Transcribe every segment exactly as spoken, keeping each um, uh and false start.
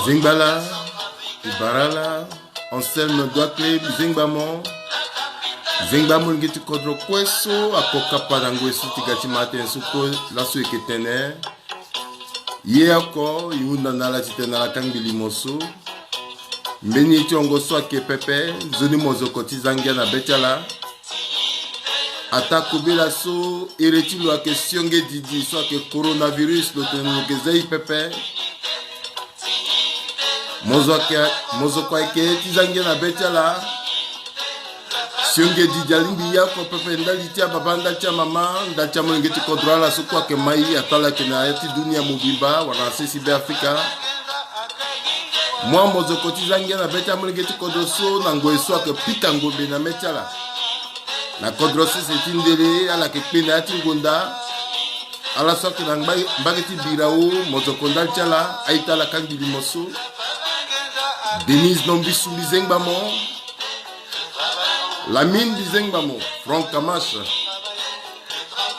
Zengbala, Ibarala, Anselme Douaclé, Bizengba mo. Zengba molenge ti kodro kue so ako kapa na ngoi so ti ga ti ma tënë so kue laso e yeke tene. Ye oko e hunda na ala titene ala kangbi limo so. Mbeni ye ti hongo so ayeke pepe, nzoni mozoko ti za ngia na be ti ala. Ataa kobela so ere ti lo ayeke sionge didi so ayeke coronavirus, lo tene lo yeke za e pepe. Mozo ayeke, mozoko ayeke ti za ngia na be ti ala. Sionge didi alingbi ya oko pepe ndali ti ababa, ndali ti amama, ndali ti amolenge ti kodro, ala so kue ayeke ma e ataa ala yeke na ya ti dunia mobimba wala na sese Be Afrika. Mwa mozoko ti za ngia na be ti amolenge ti kodro so na ngoi so ayeke pika ngombe na mê ti ala. Na kodro sese ti ndele ala yeke kpe na ya ti ngonda. Ala so ayeke na ngba-, mbage ti birao, mozoko ndali ti ala, a-ita ala kangbi limo so. Denise Nombisu, Bizengba mo. Lamine, Bizengba mo. Franck Kamash.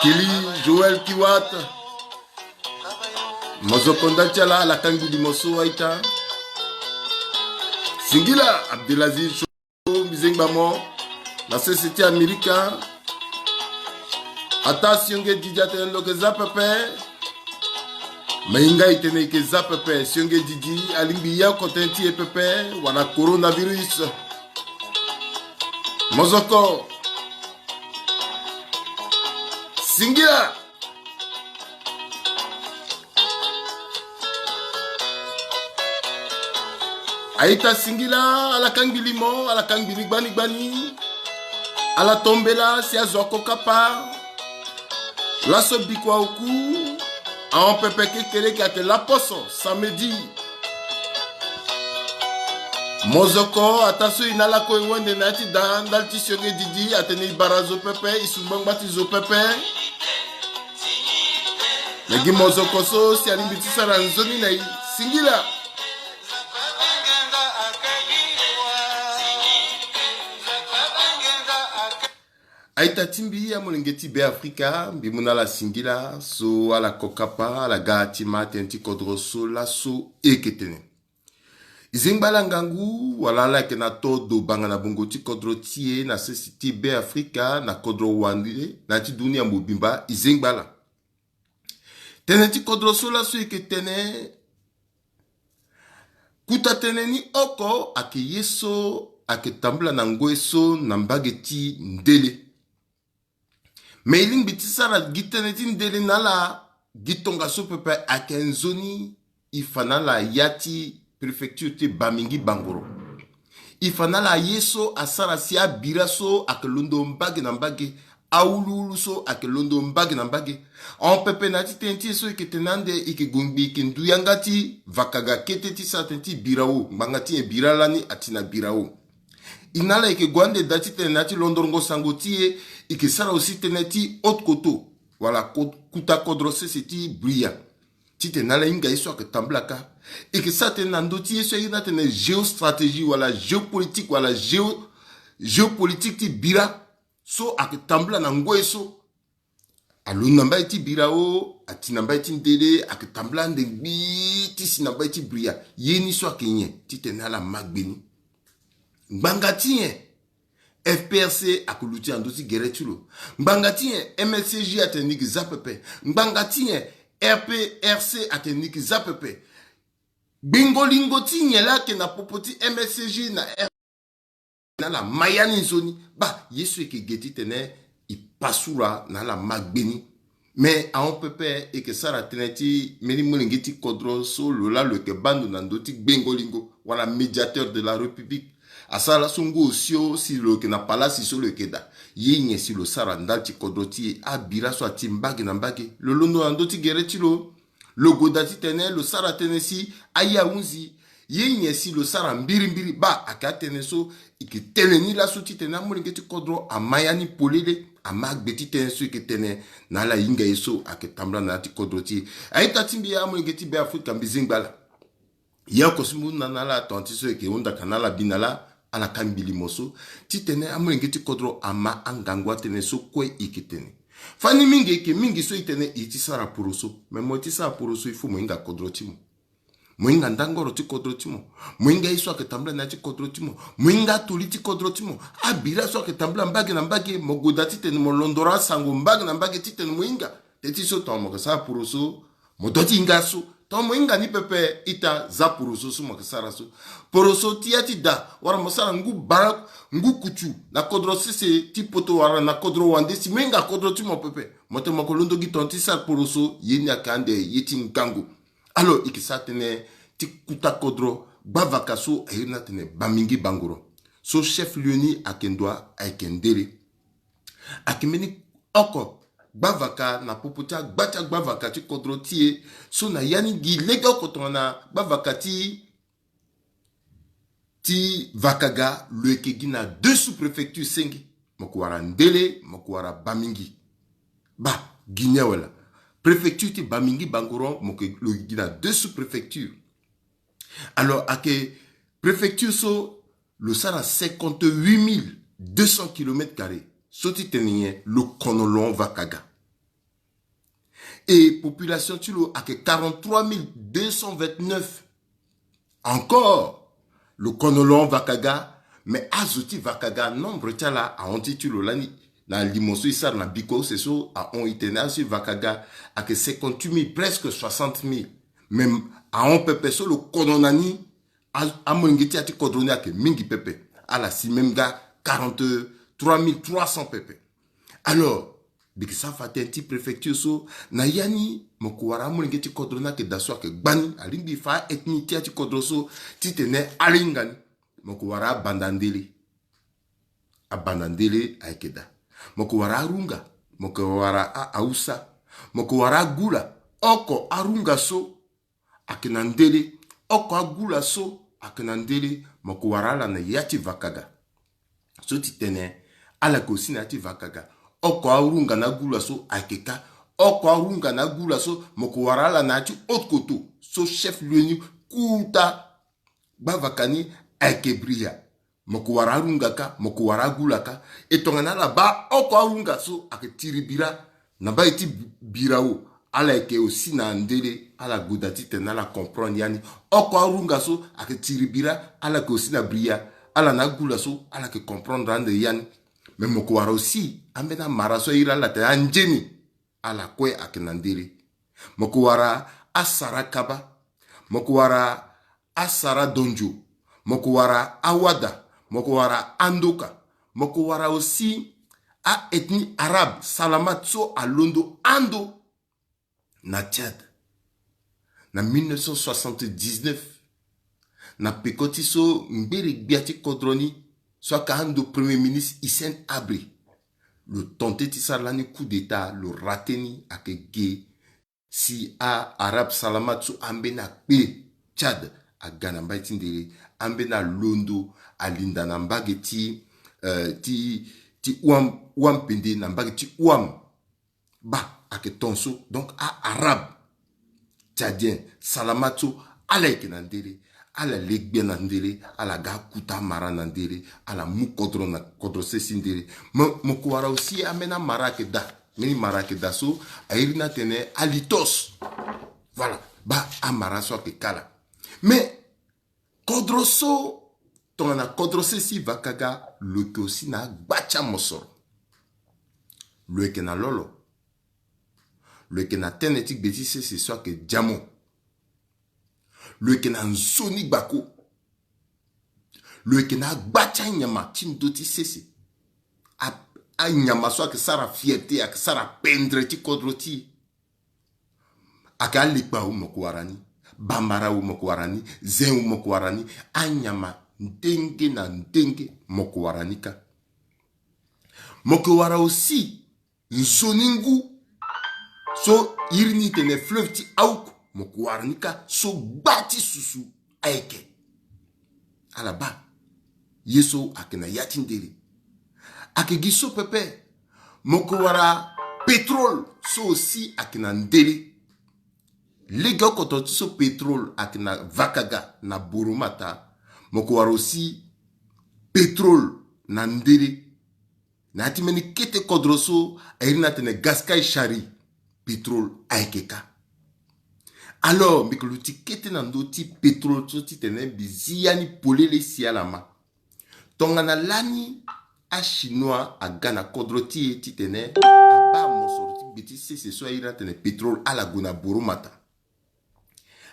Kelly Joël Kiwat. Mozoko ndali ti ala, ala kangbi limo so, a-ita. Singila Abdelaziz Bizengba mo, na sese ti Amerika. Ataa sionge didi atene lo yeke za pepe. Me hinga e tene e yeke za pepe. Sionge didi alingbi ya oko tënë ti e pepe wala coronavirus. Mozoko. Singila. A-ita singila, ala kangbi limo, ala kangbi ni gbani gbani. Ala tombela si azo ako kapa. Laso bikua oku, ahon pepe kekereke ayeke laposo, samedi. Mozoko ataa so e na ala kue e wende na ya ti da ndali ti sionge didi atene e bara zo pepe, e su ngbangba ti zo pepe. Na gi mozoko so si alingbi ti sara nzoni na e, singila. A-ita ti mbi, amolenge ti Be Afrika, mbi mu na ala singila so ala ko kapa, ala ga ti ma tënë ti kodro so laso e yeke tene. E zengba ala ngangu wala ala yeke na to do banga na bongo ti kodro ti e na sese ti Be Afrika na kodro wande na ya ti dunia mobimba, e zengba ala. Tënë ti kodro so laso e yeke tene, kuta tënë ni oko ayeke ye so ayeke tambula na ngoi so na mbage ti ndele. Me e lingbi ti sara gi tënë ti ndele na ala gi tongaso pepe ayeke nzoni e fa na ala ya ti préfecture ti Bamingi Bangoro. E fa na ala ye so asara si abira so ayeke londo mbage na mbage, awuluwulu so ayeke londo mbage na mbage. Ahon pepe na ya ti tënë ti e so e yeke tene ande, e yeke gue ngbii e yeke ndu yanga ti vaka ga kete ti sara tënë ti birao, ngbanga ti nyen bira lani ati na birao. E na ala e yeke gue ande daa titene na ya ti londorongo sango ti e, e yeke sara aussi tënë ti haute koto wala ko-, kuta kodro sese ti bria. Titene na ala hinga ye so ayeke tambula kâ. E yeke sara tënë na ndö ti ye so aye ni atene géostratégie wala géopolitique wala géo-, géopolitique ti bira so ayeke tambula na ngoi so. Alondo na mbage ti birao, ati na mbage ti ndele, ayeke tambula ande ngbii ti si na mbage ti bria. Ye ni so ayeke nyen? Titene ala ma gbe ni. Ngbanga ti nyen F P R C ayeke luti na ndö ti gere ti lo? Ngbanga ti nyen M S C J atene ni yeke za pepe? Ngbanga ti nyen R P R C atene ni yeke za pepe? Gbingo lingo ti nyen laa ayeke na popo ti M S C J na R P R C? Na ala ma ya ni nzoni. Baa, ye so e yeke ge titene e pasura na ala ma gbe ni. Mais ahon pepe e yeke sara tënë ti mbeni molenge ti kodro so lo laa lo yeke baa ndo na ndö ti gbengo lingo wala médiateur de la République. Asara laso ngu osio si lo yeke na palasi so lo yeke daa. Ye nyen si lo sara ndali ti kodro ti e? Abira so ati mbage na mbage, lo londo na ndö ti gere ti lo. Lo goda titene lo sara tënë si aye ahunzi. Ye nyen si lo sara mbirimbiri? Baa, ayeke atënë so e yeke tene ni laso titene amolenge ti kodro ama ya ni polele, ama gbe ti tënë so e yeke tene na ala hinga ye so ayeke tambula na ya ti kodro ti e. A-ita ti mbi, amolenge ti Beafrika, mbi zengba ala. Ye oko so mbi hunda na ala, tonga ti so e yeke hunda ka na ala bi na ala, ala kangbi limo so titene amolenge ti kodro ama angangu atënë so kue e yeke tene. Fani mingi e yeke mingi so e tene e ye ti sara poroso. Me mo ye ti sara poroso, il faut mo hinga kodro ti mo. Mo hinga ndangoro ti kodro ti mo. Mo hinga ye so ayeke tambula na ya ti kodro ti mo. Mo hinga atoli ti kodro ti mo. Abira so ayeke tambula mbage na mbage, mo goda titene mo londoro asango mbage na mbage titene mo hinga. Teti so tonga mo yeke sara poroso, mo doit ti hinga so. Tonga mo hinga ni pepe, ita, za poroso so mo yeke sara so. Poroso ti ya ti da, wala mo sara ngu bara, ngu kutu na kodro sese ti poto wala na kodro wande, si mo hinga kodro ti mo pepe, mo tene mo yeke londo gi tonga ti sara poroso, ye ni ayeke ande ye ti ngangu. Alors e yeke sara tënë ti kuta kodro gbavaka so a iri ni atene Bamingi Bangoro. So chef lieu ni ayeke ndo wa? Ayeke Ndele. Ayeke mbeni oko gbavaka na popo ti agba ti agbavaka ti kodro ti e. So na ya ni gi legeoko tongana gbavaka ti ti Vakaga, lo yeke gi na deux sous-préfecture senge. Mo yeke wara Ndele, mo yeke wara Bamingi. Baa, gi ni awe laa. Préfecture ti Bamingi Bangoro, mo yeke, lo yeke gi na deux sous-préfecture. Alors ayeke préfecture so lo sara cinquante-huit mille deux cents kilomètres carrés. So ti tene nyen? Lo kono lo hon Vakaga. E population ti lo ayeke quarante-trois mille deux cent vingt-neuf. Encore, lo kono lo hon Vakaga, mais azo ti Vakaga, nombre ti ala ahon ti ti lo lani. Na limo so e sara na biko use so ahon, e tene azo ti Vakaga ayeke cinquante-huit mille, presque soixante mille. Mais ahon pepe so lo kono na ni, a, amolenge ti ya ti kodro ni ayeke mingi pepe. Ala si même nga quarante-trois mille trois cents pepe. Alors mbi yeke sara fa tënë ti préfecture so. Na ya ni mo yeke wara amolenge ti kodro ni ayeke daa so ayeke gbani, alingbi fa a-ethnie ti ya ti kodro so titene ala hinga ni. Mo yeke wara Abanda Ndele. Abanda Ndele ayeke daa. Mo yeke wara Arunga. Mo yeke wara a-, Awusa. Mo yeke wara Agula. Oko Arunga so ayeke na Ndele. Oko Agula so ayeke na Ndele, mo yeke wara ala na ya ti Vakaga. So ti tene ala yeke aussi na ya ti Vakaga. Oko Arunga na Agula so ayeke kâ. Oko Arunga na Agula so mo yeke wara ala na ya ti Haute-Kotto. So chef lieu ni, kota gbavaka ni ayeke Bria. Mo yeke wara Arunga kâ, mo yeke wara Agula kâ. E tongana ala baa oko Arunga so ayeke tiri bira na mbage ti Birao, ala yeke aussi na Ndele, ala goda titene ala comprendre ya ni. Oko Arunga so ayeke tiri bira, ala yeke aussi na Bria, ala na Agula so ala yeke comprendre ande ya ni. Mais mo yeke wara aussi ambeni amara so a iri ala tene anzeni. Ala kue ayeke na Ndele. Mo yeke wara Asara Kaba. Mo yeke wara Asara Dondio. Mo yeke wara Awada. Mo yeke wara Andoka. Mo yeke wara aussi a-ethnie arabe Salamat so alondo ando na Tchad na mille neuf cent soixante-dix-neuf. Na peko ti so ngbere gbia ti kodro ni so ayeke ando Premier Ministre Hissène Habré, lo tenter ti sara lani coup d'État, lo rater ni. Ayeke ge si a-arabe Salamat so ambeni akpe Tchad aga na mbage ti Ndele, ambeni alondo alinda na mbage ti, eh, ti, ti Ouam, Ouam Pendé, na mbage ti Ouam. Baa, ayeke ton so. Donc a-arabe tchadien Salamat so, ala yeke na Ndele, ala le gbia na Ndele, ala ga akuta amara na Ndele, ala mu kodro na kodro sese ti Ndele. Mo, mo yeke wara aussi ambeni amara ayeke daa. Mbeni mara ayeke daa so a iri ni atene Alitos. Voilà, baa amara so ayeke kâ laa. Mais kodro so, tongana kodro sese ti Vakaga, lo yeke aussi na agba ti amosoro. Lo yeke na lolo. Lo yeke na tënë ti gbe ti sese so ayeke diamant. Lo yeke na nzoni gbako. Lo yeke na agba ti anyama ti ndö ti sese. A, anyama so ayeke sara fierté, ayeke sara pendre ti kodro ti e. Ayeke alekpa awu mo yeke wara ni, bambara awu mo yeke wara ni, zin awu mo yeke wara ni, anyama ndenge na ndenge mo yeke wara ni kâ. Mo yeke wara aussi nzoni ngu so iri ni tene fleuve ti Aouk, mo yeke wara ni kâ so gba ti susu ayeke. Ala baa ye so ayeke na ya ti ndele. Ayeke gi so pepe, mo yeke wara pétrole so aussi ayeke na ndele. Lege oko ti so pétrole ayeke na Vakaga na Boromata, mo yeke wara aussi pétrole na ndele. Na ya ti mbeni kete kodro so a iri ni atene Gascaille Charrie, pétrole ayeke kâ. Alors mbi yeke luti kete na ndö ti pétrole so titene mbi zi ya ni polele si ala ma. Tongana lani achinois aga na kodro ti e titene abaa mosoro ti gbe ti sese so a iri ni atene pétrole, ala gue na Boromata.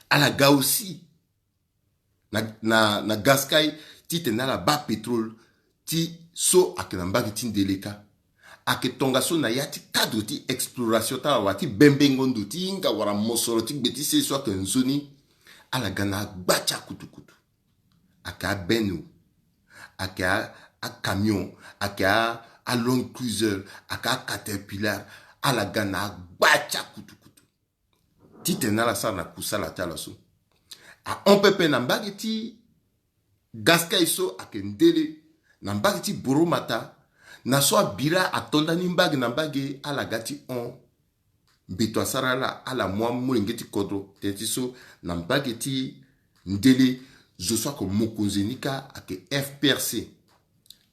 Ala ga aussi na, na, na Gascaille titene ala baa pétrole ti so ayeke na mbage ti ndele kâ. Ayeke tongaso na ya ti cadre ti exploration ti ala wala ti bembengo ndo ti hinga wala mosoro ti gbe ti sese so ayeke nzoni, ala ga na agba ti akutukutu. Ayeke abeno, ayeke a, acamion, ayeke a, aLand Cruiser, ayeke aCaterpillar, ala ga na agba ti akutukutu. Titene ala sara na kusala ti ala so. Ahon pepe na mbage ti Gascaille so ayeke ndele, na mbage ti Boromata, na so abira ato ndani mbage na mbage, ala ga ti hon. Mbeto asara ala, ala mu amolenge ti kodro. Tënë ti so na mbage ti ndele, zo so ayeke mokonzi ni kâ ayeke F P R C.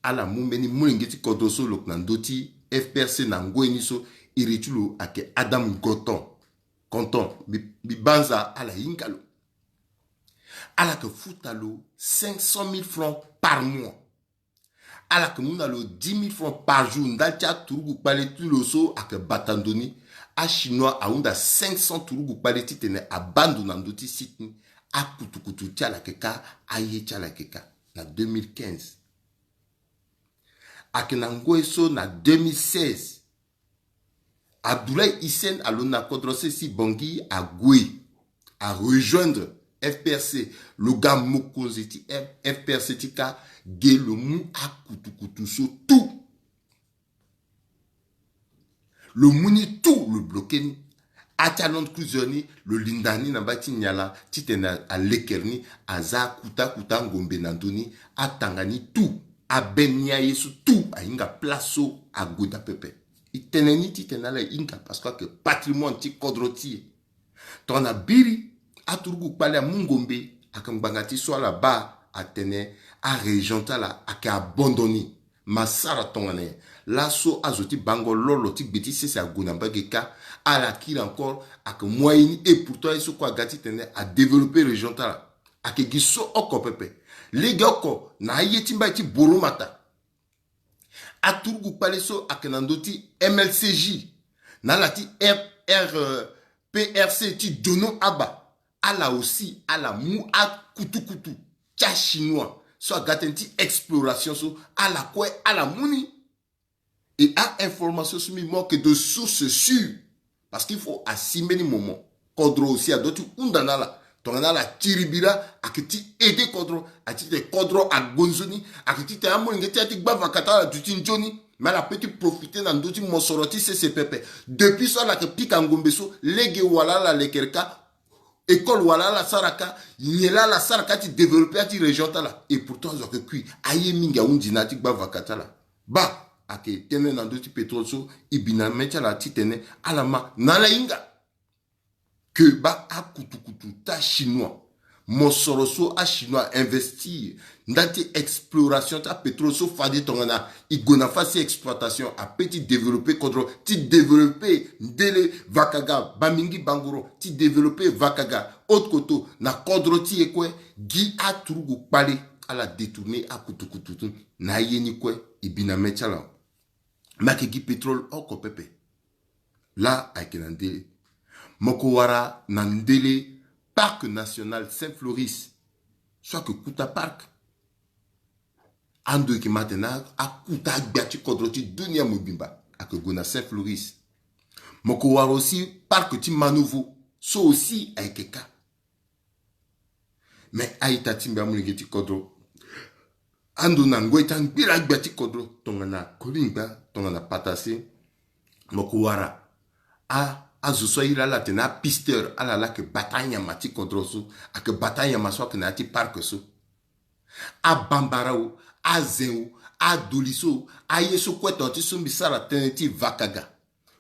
Ala mu mbeni molenge ti kodro so lo yeke na ndö ti F P R C na ngoi ni so, iri ti lo ayeke Adam Gontan. Gontan, mbi, mbi banza ala hinga lo. Ala yeke futa lo cinq cent mille francs par mois. Ala yeke mu na lo dix mille francs par jour ndali ti aturugu kpale ti lo so ayeke bata ndo ni. Achinois ahunda cinq cents turugu kpale titene abaa ndo na ndö ti site ni. Akutukutu ti ala yeke kâ, aye ti ala yeke kâ. Na deux mille quinze. Ayeke na ngoi so na deux mille seize, Abdoulaye Hissène alondo na kodro sese ti Bangui, ague, arejoindre F P R C. Lo ga mokonzi ti F-, F P R C ti kâ, ge lo mu akutukutu so tout. Lo mu ni tout, lo bloqué ni. Aya ti aLand Cruiser ni, lo linda ni na mbage ti nyen laa, titene alekere ni, aza akuta akuta angombe na ndö ni, atanga ni tout, abene ni aye so tout, ahinga place so ague daa pepe. E tene ni titene ala hinga, parce que ayeke patrimoine ti kodro ti e. Tongana biri, aturugu kpale amu ngombe, ayeke ngbanga ti so ala baa atene arégion ti ala ayeke abandonné. Ma sara tongana nyen? Laso azo ti bango lolo ti gbe ti sese ague na mbage kâ, ala kiri encore, ayeke mu aye ni, et pourtant aye so kue aga titene adéveloppé région ti ala. Ayeke gi so oko pepe. Lege oko na aye ti mbage ti Boromata, aturugu kpale so ayeke na ndö ti M L C J, na ala ti R-, R-, euh, P R C ti Djono Aba, ala aussi ala mu akutukutu ti achinois so aga tënë ti exploration so, ala kue ala mu ni. Et a-information so mbi mu ayeke de source sûre. Parce qu'il faut asi mbeni moment. Kodro aussi adoit ti hunda na ala. Tongana ala tiri bira, ayeke ti aider kodro, ayeke ti tene kodro ague nzoni, ayeke ti tene amolenge ti ala ti gba vaka ti ala aduti nzoni. Mais ala peut ti profiter na ndö ti mosoro ti sese pepe. Depuis so ala yeke pika ngombe so, lege wala ala lekere kâ, école wala ala sara kâ, nyen laa ala sara kâ ti développer ya ti région ti ala. Et pourtant azo ayeke kui, aye mingi ahundi na ya ti gba vaka ti ala. Baa, ayeke tënë na ndö ti pétrole so, e bi na mê ti ala titene ala ma na ala hinga que baa akutukutu ti achinois, mosoro so achinois a investir ndali ti exploration ti apétrole so, fade tongana e gue na phase ti exploitation, apeut ti développer kodro, ti développer ndele, Vakaga, Bamingi, Bangoro, ti développer Vakaga, Haute-Kotto, na kodro ti e kue. Gi aturugu kpale ala détourner akutukutu ti na aye ni kue, e bi na mê ti ala. Me ayeke gi pétrole oko pepe. Laa ayeke na ndele. Mo ko wara na ndele Parc National Saint Floris, so ayeke Kouta Park. Ando eke ma tene akuta agbia ti kodro ti dunia mobimba ake gue na Saint Floris. Mo ko wara aussi parc ti Manouvo so aussi ayeke ka. Mais a-ita ti mbi amolenge ti kodro, ando na ngoi ti angbiri agbia ti kodro tongana Kolingba, tongana Patase, mo ko wara a, azo so airi ala tene apisteur, ala la ake bata anyama ti kodro so, ake bata anyama so ake na ya ti parc so. Abambara o, azen o, adoli so, aye so kue tonga ti so mbi sara tënë ti vakaga.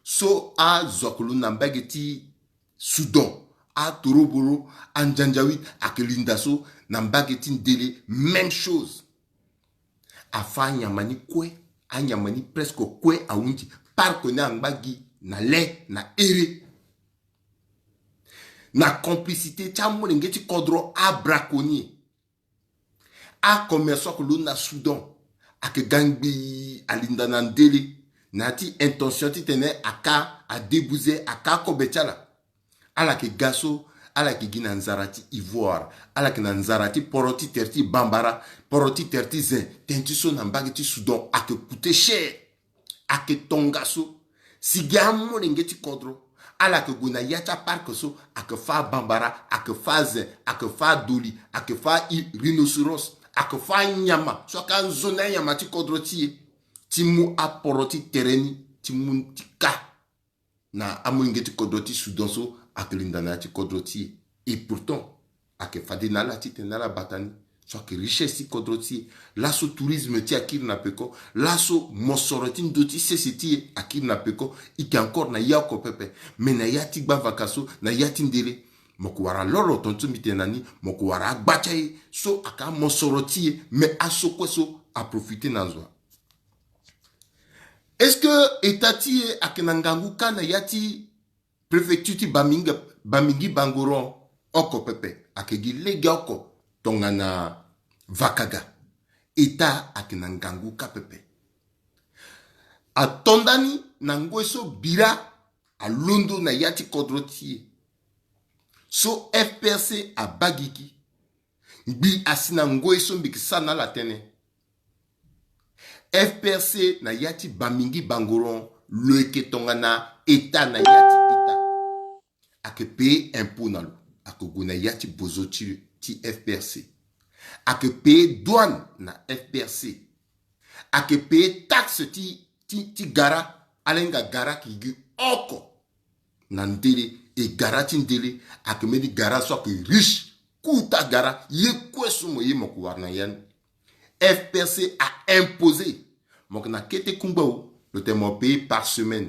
So azo ake londo na mbage ti Soudan, atoroboro, anjanjawit ake linda so, na mbage ti ndele même chose. Afa anyama ni kue, anyama ni presque kue ahunzi. Parc ni angba gi na le na ere. Na complicité ti amolenge ti kodro abraconnier. Acommerçant ake londo na Soudan ake ga ngbii alinda na ndele na ya ti intention titene aka adébouze, aka akobe ti ala. Ala yeke ga so, ala yeke gi na nzara ti ivoire, ala yeke na nzara ti poro ti tere ti bambara, poro ti tere ti zen. Tënë ti so na mbage ti Soudan ake coûter cher. Ake tongaso. Si gi amolenge ti kodro, ala yeke gue na ya ti aparc so, ake fâ abambara, ake fâ azen, ake fâ adoli, ake fâ i-, rhinocéros, ake fâ anyama so aka nzoni anyama ti kodro ti e, ti mu aporo ti tere ni ti mu ti ka na amolenge ti kodro ti Soudan so ake linda na ya ti kodro ti e. Et pourtant, ake fade na ala titene ala bata ni. So ake richesse ti kodro ti e. Laso tourisme ti e akiri na peko. Laso mosoro ti ndö ti sese ti e akiri na peko. E yeke encore na ya oko pepe. Mais na ya ti gbavaka so, na ya ti ndele, mo ko wara lolo tongaso mbi tene na ni, mo ko wara agba ti aye so aka mosoro ti e, mais aso kue so aprofite na nzwa. Est-ce que état ti e ake na ngangu kâ na ya ti préfecture ti Bamingi, Bamingi Bangoron? Oko pepe, ake gi legeoko tongana vakaga. État ake na ngangu kâ pepe. Ato ndani na ngoi so bira alondo na ya ti kodro ti e. So F P R C abaa gigi. Ngbii asi na ngoi so mbi yeke sara na ala tënë. F P R C na ya ti Bamingi Bangoron, lo yeke tongana état na ya ti état. Ake payer impôt na lo, ake gue na ya ti bozo ti, ti F P R C. Ake payer douane na F P R C. Ake payer taxe ti, ti, ti gara, ala hinga gara ake gi oko na ndele, e gara ti ndele, ake mbeni gara so ake riche, kuta gara, ye kue so mo ye mo ko wara na ya ni. F P R C a imposer. Mo yeke na kete kungba o, lo tene mo payer par semaine.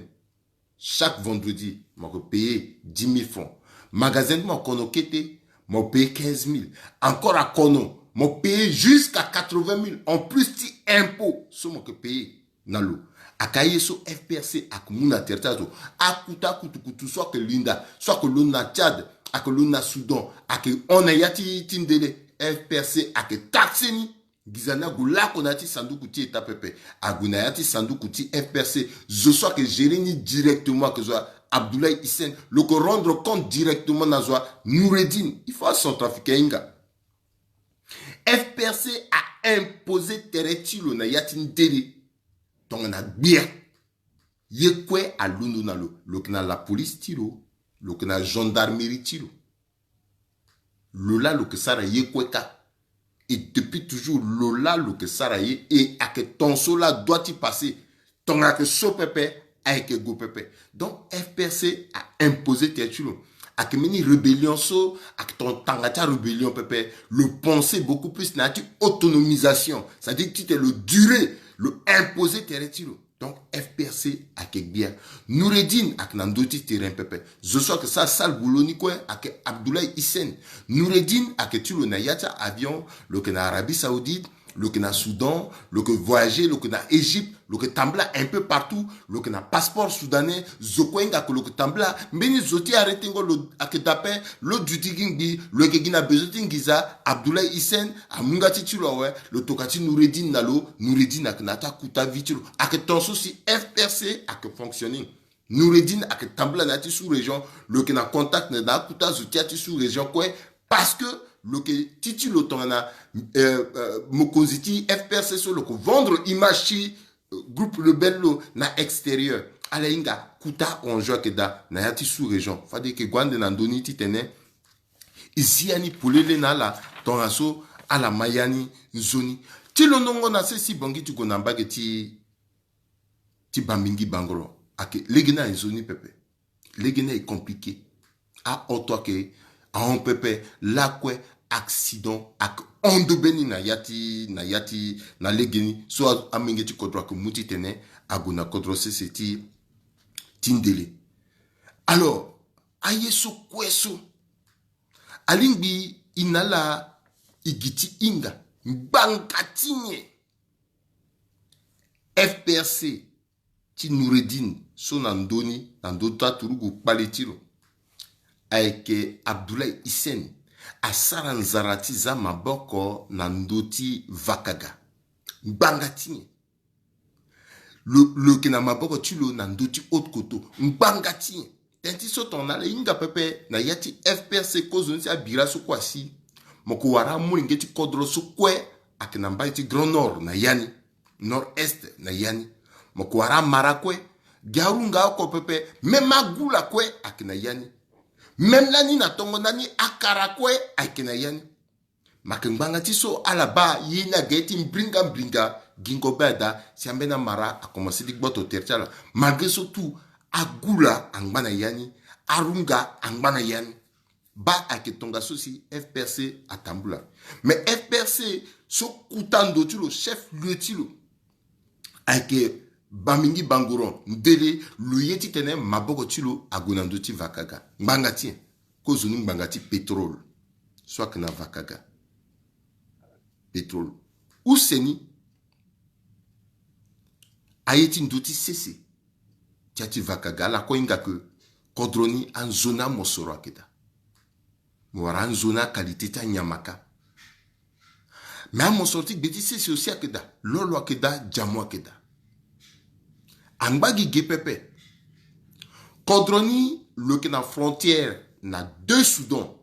Chaque vendredi, mo yeke payer dix mille francs. Magasin ti mo kono kete, mo payer quinze mille. Encore akono, mo payer jusqu'à quatre-vingt mille en plus ti impôt so mo yeke payer na lo. Aka ye so F P R C ake mu na tere ti azo. Akuta akutukutu so ake linda, so ake londo na Tchad, ake londo na Soudan, ake hon na ya ti, ti ndele, F P R C ake taxer ni. Nginza ni ague lako na ya ti sanduku ti état pepe. Ague na ya ti sanduku ti F P R C. Zo so ake gérer ni directement ake zo wa Abdoulaye Hissène. Lo ke rendre compte directement na zo wa Noureddine. Il faut acentrafricain hinga. F P R C a imposer tere ti lo na ya ti ndele. Tongana gbia. Ye kue alondo na lo. Lo yeke na la police ti lo. Lo yeke na gendarmerie ti lo. Lo laa lo yeke sara ye kue kâ. Et depuis toujours, lo laa lo yeke sara ye. Et ayeke ton so laa doit ti passer. Tongana ayeke so pepe, ayeke gue pepe. Donc F P R C a imposer tere ti lo. Ayeke mbeni rébellion so ayeke ton tanga ti arébellion pepe. Lo penser beaucoup plus na ya ti autonomisation, c'est-à-dire titene lo durer, lo imposer tere ti lo. Donc F P R C ayeke gbia. Noureddine ayeke na ndö ti terrain pepe. Zo so ayeke sara sale boulot ni kue ayeke Abdoulaye Hissène. Noureddine ayeke ti lo na ya ti avion, lo yeke na Arabie Saoudite, lo yeke na Soudan, lo yeke voyager, lo yeke na Égypte, lo yeke tambula un peu partout, lo yeke na passeport soudanais. Zo kue hinga ake lo yeke tambula. Mbeni zo ti arrêter ngo lo ayeke daa ape. Lo duti gi ngbii, lo yeke gi na bezo ti nginza. Abdoulaye Hissène amu nga ti ti lo awe. Lo toka ti Noureddine na lo. Noureddine ayeke na ya ti akuta vie ti lo. Ayeke ton so si F P R C ayeke fonctionner. Noureddine ayeke tambula na ya ti sous-région. Lo yeke na contact na akuta zo ti ya ti sous-région kue. Parce que Lo yeke ti ti lo tongana, euh, euh, mokonzi ti F P R C so lo yeke vendre image ti, euh, groupe rebelle lo na extérieur. Ala hinga kuta enjeu ayeke daa na ya ti sous-région. Fade e yeke gue ande na ndö ni titene e zi ya ni polele na ala, tongaso ala ma ya ni nzoni. Ti lo nongo na sese ti Bangui ti gue na mbage ti, ti Bambingui Bangoron ayeke lege ni aye nzoni pepe. Lege ni aye compliqué. Ahoto ayeke ahon pepe, lakue accident ayeke hon ndobe ni na ya ti, na ya ti, na lege ni so a, amenge ti kodro ayeke mu titene ague na kodro sese ti, ti ndele. Alors, aye so kue so alingbi e na ala e gi ti hinga ngbanga ti nyen F P R C ti Noureddine so na ndö ni, na ndö ti aturugu kpale ti lo, ayeke Abdoulaye Hissène, asara nzara ti za maboko na ndö ti Vakaga. Ngbanga ti nyen? Lo, lo yeke na maboko ti lo na ndö ti haute koto. Ngbanga ti nyen? Tënë ti so tongana ala hinga pepe na ya ti F P R C, kozoni ti abira so kue asi. Mo ko wara amolenge ti kodro so kue ayeke na mbage ti Grand Nord na ya ni, Nord Est na ya ni. Mo ko wara amara kue, gi arunga oko pepe, même agula kue ayeke na ya ni. Même lani na tongo na ni akara kue ayeke na ya ni. Ma yeke ngbanga ti so ala baa ye ni aga ye ti mbringa mbringa, gingo be ada si ambeni amara akomanse ti gboto tere ti ala. Malgré so tout, agula angba na ya ni, arunga angba na ya ni. Baa ayeke tongaso si F P R C atambula. Mais F P R C so kuta ndo ti lo, chef lieu ti lo, ayeke Bambingui Bangoron, ndele lo ye titene maboko ti lo ague na ndö ti Vakaga. Ngbanga ti nyen? Kozoni ngbanga ti pétrole so ayeke na Vakaga. Pétrole. Use ni, aye ti ndö ti sese ti ya ti Vakaga, ala kue hinga ke kodro ni anzoni amosoro ayeke daa. Mo wara anzoni aqualité ti anyama kâ. Mais amosoro ti gbe ti sese aussi ayeke daa, lolo ayeke daa, diamant ayeke daa. Angba gi ge pepe. Kodro ni lo yeke na frontière na deux Soudan.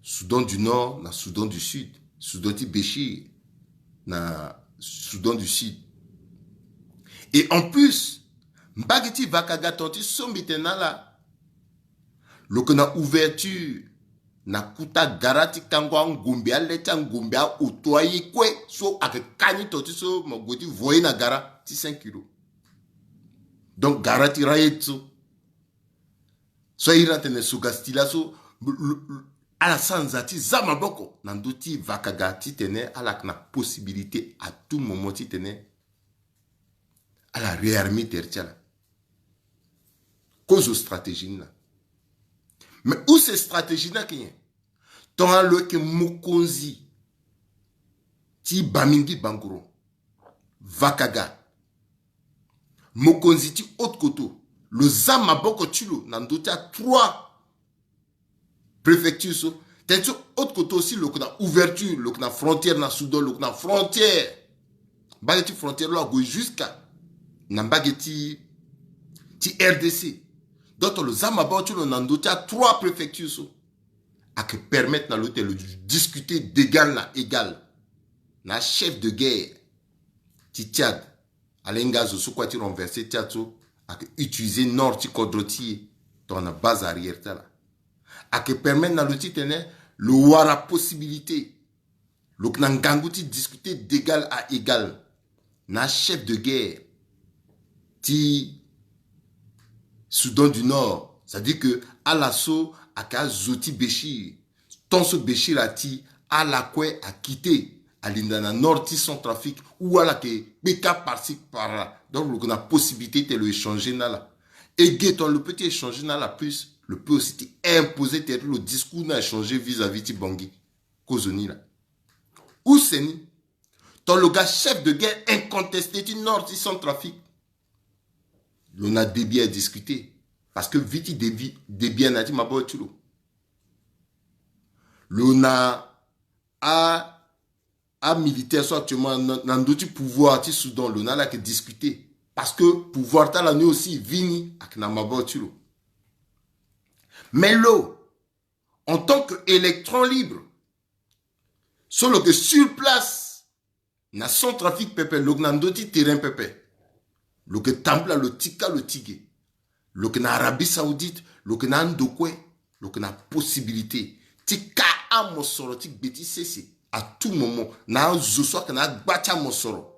Soudan du Nord na Soudan du Sud. Soudan ti Béchir na Soudan du Sud. Et en plus, mbage ti Vakaga, tonga ti so mbi tene na ala, lo yeke na ouverture na kuta gara ti kango angombe, ale ti angombe, ahoto, aye kue so ayeke kani tonga ti so mo gue ti voye na gara ti cinq kilos. Donc gara ti rayet so, so airi atene soga stila so, l-, l-, l-, ala sara nzara ti za maboko na ndö ti Vakaga titene ala yeke na possibilité à tout moment titene ala réarmer tere ti ala. Kozo stratégie ni laa. Mais use stratégie ni ayeke nyen? Tongana lo yeke mokonzi ti Bambingui Bangoron, Vakaga, mokonzi ti haute koto, lo za maboko ti lo na ndö ti atroi préfecture so. Tënë so haute koto aussi lo yeke na ouverture, lo yeke na frontière na Soudan, lo yeke na frontière, mbage ti frontière lo ague jusqu'à na mbage ti, ti R D C. Donc lo za maboko ti lo na ndö ti atroi préfecture so, ayeke permettre na lo ti lo discuter d'égal na égal na chef de guerre ti Tchad. Ala hinga azo so kue ti renverser Tchad so, ayeke utiliser nord ti kodro ti e tongana base arrière ti ala. Ayeke permettre na lo titene lo wara possibilité, lo yeke na ngangu ti discuter d'égal à égal na chef de guerre ti Soudan du Nord. C'est-à-dire que ala so ayeke azo ti Béchir, tant so Béchir ati, ala kue akite, alinda na nord ti Centrafrique, ou ala yeke kpeka par-ci par-là. Donc lo yeke na possibilité ti lo échanger na ala. E ge tongana lo peut ti échanger na ala plus, lo peut aussi ti imposer tere ti lo discours ni achanger vis-à-vis ti Bangui. Kozoni laa. Use ni, tongana lo ga chef de guerre incontesté ti nord ti Centrafrique, lo na Déby adiscuter. Parce que vie ti Déby, Déby ana ya ti maboko ti lo. Lo na a, amilitaire so actuellement na, na ndö ti pouvoir ti Soudan, lo na ala yeke discuter. Parce que pouvoir ti ala ni aussi, vie ni ayeke na maboko ti lo. Mais lo, en tant que électron libre, So lo yeke sur place na Centrafrique pepe, lo yeke na ndö ti terrain pepe, lo yeke tambula, lo tika, lo ti ge. Lo yeke na Arabie Saoudite, lo yeke na ando kue, lo yeke na possibilité ti ka amosoro ti gbe ti sese à tout moment, na azo so ayeke na agba ti amosoro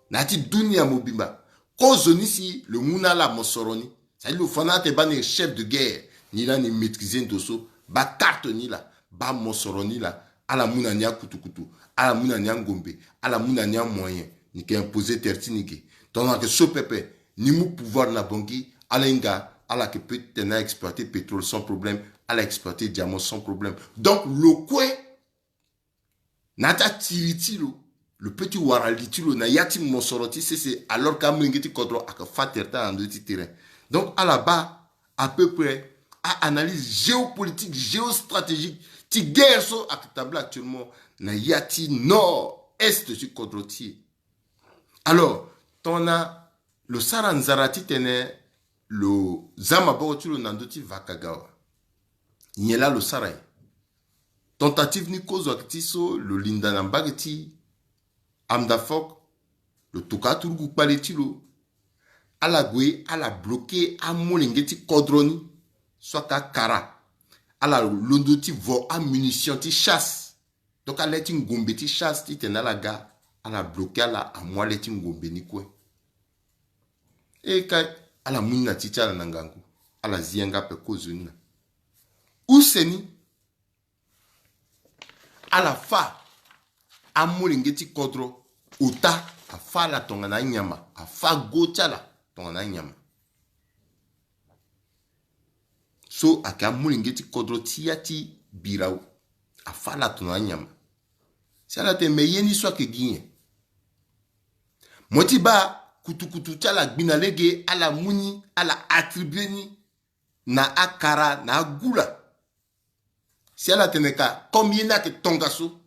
na ya ti dunia mobimba. Kozoni si lo mu na ala mosoro ni. Sadi lo fa na atene baa ni chef de guerre, ni laa ni maîtriser ndo so. Baa carte ni laa, baa mosoro ni laa. Ala mu na ni akutukutu, ala mu na ni angombe, ala mu na ni amoyen. Ni yeke imposer terre ti ni ge. Tongana ayeke so pepe, ni mu pouvoir na Bangui, ala hinga, ala yeke peut-être na exploiter pétrole sans problème, ala exploiter diamant sans problème. Donc lo kue na ya ti atiri ti lo, lo peut ti wara li ti lo na ya ti mosoro ti sese, alors que amolenge ti kodro ayeke fâ tere ti ala na ndö ti terrain. Donc ala baa à peu près a-analyse géopolitique, géostratégique ti guerre so ayeke tambula actuellement na ya ti nord est ti kodro ti e. Alors tongana lo sara nzara titene lo za maboko ti lo na ndö ti vakaka awe, nyen laa lo sara ye? Tentative ni kozo ayeke ti so lo linda na mbage ti Amdafok, lo toka aturugu kpale ti lo. Ala gue, ala bloquer amolenge ti kodro ni so ayeke akara. Ala londo ti vo amunition ti chasse. Donc ale ti ngombe ti chasse titene ala ga, ala bloquer ala amu ale ti ngombe ni kue. E kai, ala mu ni na ti ti ala na ngangu. Ala zi yanga ape kozoni na use ni. Ala fâ amolenge ti kodro ota, afâ ala tongana anyama, afâ go ti ala tongana anyama. So ayeke amolenge ti kodro ti ya ti birao, afâ ala tongana anyama. Si ala tene me ye ni so ayeke gi nyen? Mo ti baa kutukutu ti ala gbi na lege, ala mu ni, ala attribuer ni na akara na agula. Si ala tene ka comme ye ni ayeke tongaso.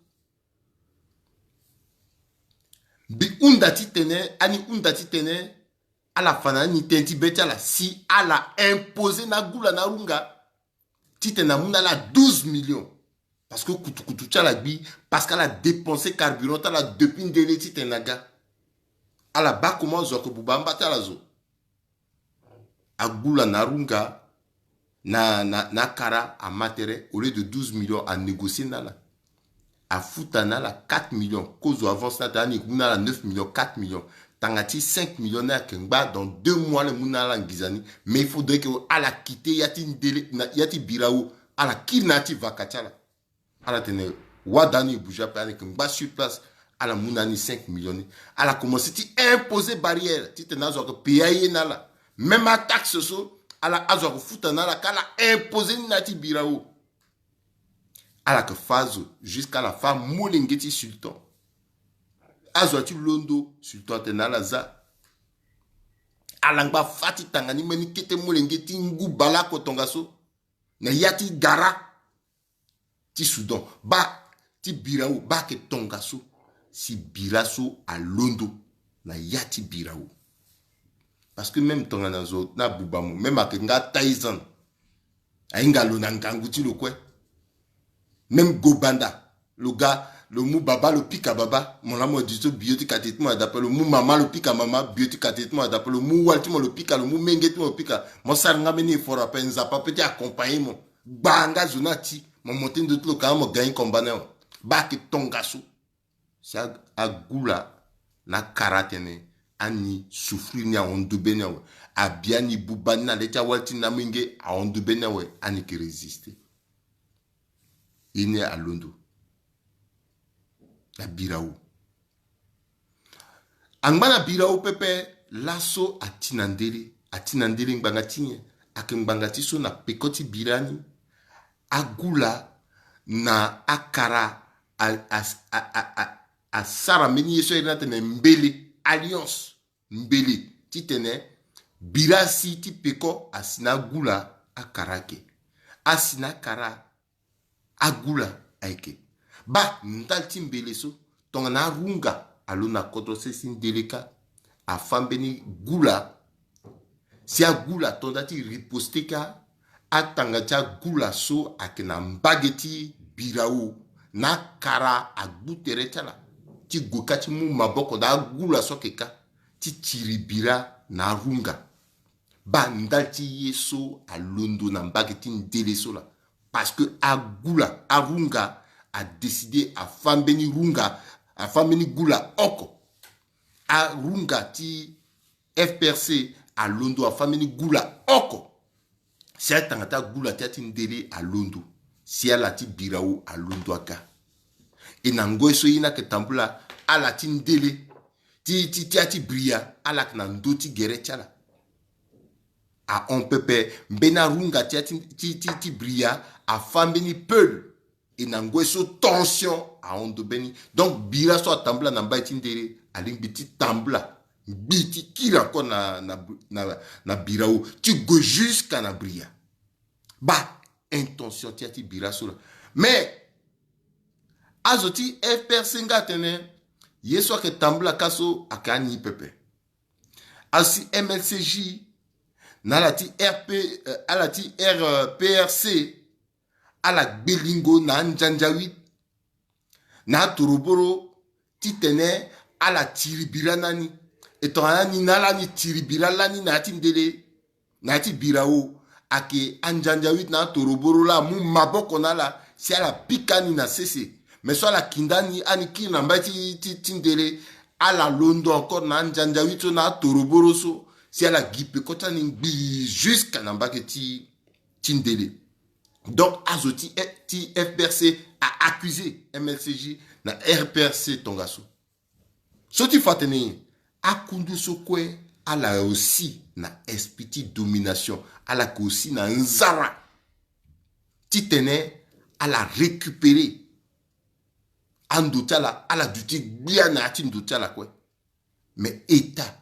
Mbi hunda titene, ani hunda titene ala fa na ani tënë ti be ti ala si ala imposer na agula na arunga titene amu na ala douze millions. Parce que kutukutu ti ala gbi, parce que ala dépenser carburant ti ala depuis ndele titene aga. Ala baa comment azo ayeke buba amba ti ala zo. Agula na arunga na, na, na akara ama tere, au lieu de douze millions, a négocier na ala. Afuta na ala quatre millions. Kozo avance na ata, ani mu na ala neuf millions, quatre millions. Tanga ti cinq millions ni ayeke ngba, dans deux mois ala mu na ala nginza ni. Mais il faudrait que ala quitter ya ti ndele, na ya ti birao, ala kiri na ya ti vaka ti ala. Ala tene wada ni e bouger ape, ani yeke ngba sur place. Ala mu na ni cinq millions ni. Ala commencer ti imposer barrière titene azo ayeke payer aye na ala. Même ataxe so ala, azo ayeke futa na ala, ka ala imposer ni na ya ti birao. Ala yeke fâ azo jusqu'à ala fâ molenge ti sultan. Azo aya ti londo, sultan atene na ala za. Ala ngba fâ ti tanga ni mbeni kete molenge ti ngu baleoko tongaso na ya ti gara ti Soudan. Baa ti birao, baa ayeke tongaso si bira so alondo na ya ti birao. Parce que même tongana zo ni abuba mo, même ayeke nga Taizan, ahinga lo na ngangu ti lo kue. Même Gobanda, lo ga, lo mu baba, lo pika baba, mo laa mo di so bio ti kate ti mo adape, lo mu mama, lo pika mama, bio ti kate ti mo adape, lo mu wali ti mo, lo pika, lo mu menge ti mo, lo pika. Mo sara nga mbeni effort ape, Nzapa peut ti accompagner mo. Gbaa nga zo ni ati, mo monter ndo ti lo ka, mo gagner combat ni awe. Baa ayeke tongaso. Si a, agula na akara atene ani souffrir ni ahon ndo be ni awe. Abi ani buba ni na le ti awali ti ni na amolenge ahon ndo be ni awe, ani yeke résister. Ye ni alondo na birao. Angba na birao pepe, laso ati na ndele, ati na ndele ngbanga ti nyen? Ayeke ngbanga ti so na peko ti bira ni, agula na akara a, a, a, a, a, asara mbeni ye so a iri ni atene mbele, alliance, mbele, titene bira asi ti peko asi na agula, akara ayeke. Asi na akara, agula ayeke. Baa ndali ti mbele so, tongana arunga alo na kodro sese ti ndele kâ, afâ mbeni gula. Si agula ato nda ti riposter kâ, atanga ti agula so ayeke na mbage ti birao na akara agbu tere ti ala ti gue ka ti mu maboko na agula so ayeke ka ti tiri bira na arunga. Baa ndali ti ye so alondo na mbage ti ndele so laa. Parce que agula, arunga adécide afa mbeni runga, afa mbeni gula oko. Arunga ti F P R C alondo afa mbeni gula oko. Si atanga ti agula ti ya ti ndele alondo, si ala ti birao alondo aga. E na ngoi so ye ni ayeke tambula, ala ti ndele ti, ti, ti ya ti bria, ala yeke na ndö ti gere ti ala. Ahon pepe, mbeni arunga ti ya ti, ti, ti, ti bria afa mbeni peul. E na ngoi so tension ahon ndo mbeni. Donc bira so atambula na mbai ti ndele alingbi ti tambula, ngbi ti kiri encore na, na, na, na birao ti gue jusqu'à na bria. Baa intention ti ya ti bira so laa. Mais azo ti F P R C nga atene ye so ayeke tambula ka so ayeke ani pepe. Asi M L C J na ala ti R P, euh, ala ti R P R C, ala gbe lingo na anjanjawit, na atoroboro, titene ala tiri bira na ni. E tongana ni na ala ni tiri bira lani na ya ti ndele, na ya ti birao, ayeke anjanjawit na atoroboro laa amu maboko na ala si ala pika ni na sese. Mais so ala kinda ni, ani kiri na mbai ti, ti, ti ndele, ala londo encore na anjanjawit so na atoroboro so si ala gi peko ti ani ngbii jusqu'à na mbage ti, ti ndele. Donc azo ti, ti F P R C a accusé M L C J na R P R C tongaso. So ti fa atene nyen? Akundu so kue ala aussi na esprit ti domination, ala yeke aussi na nzara titene ala récupérer ando ti ala, ala duti gbia na ya ti ndo ti ala kue. Mais État,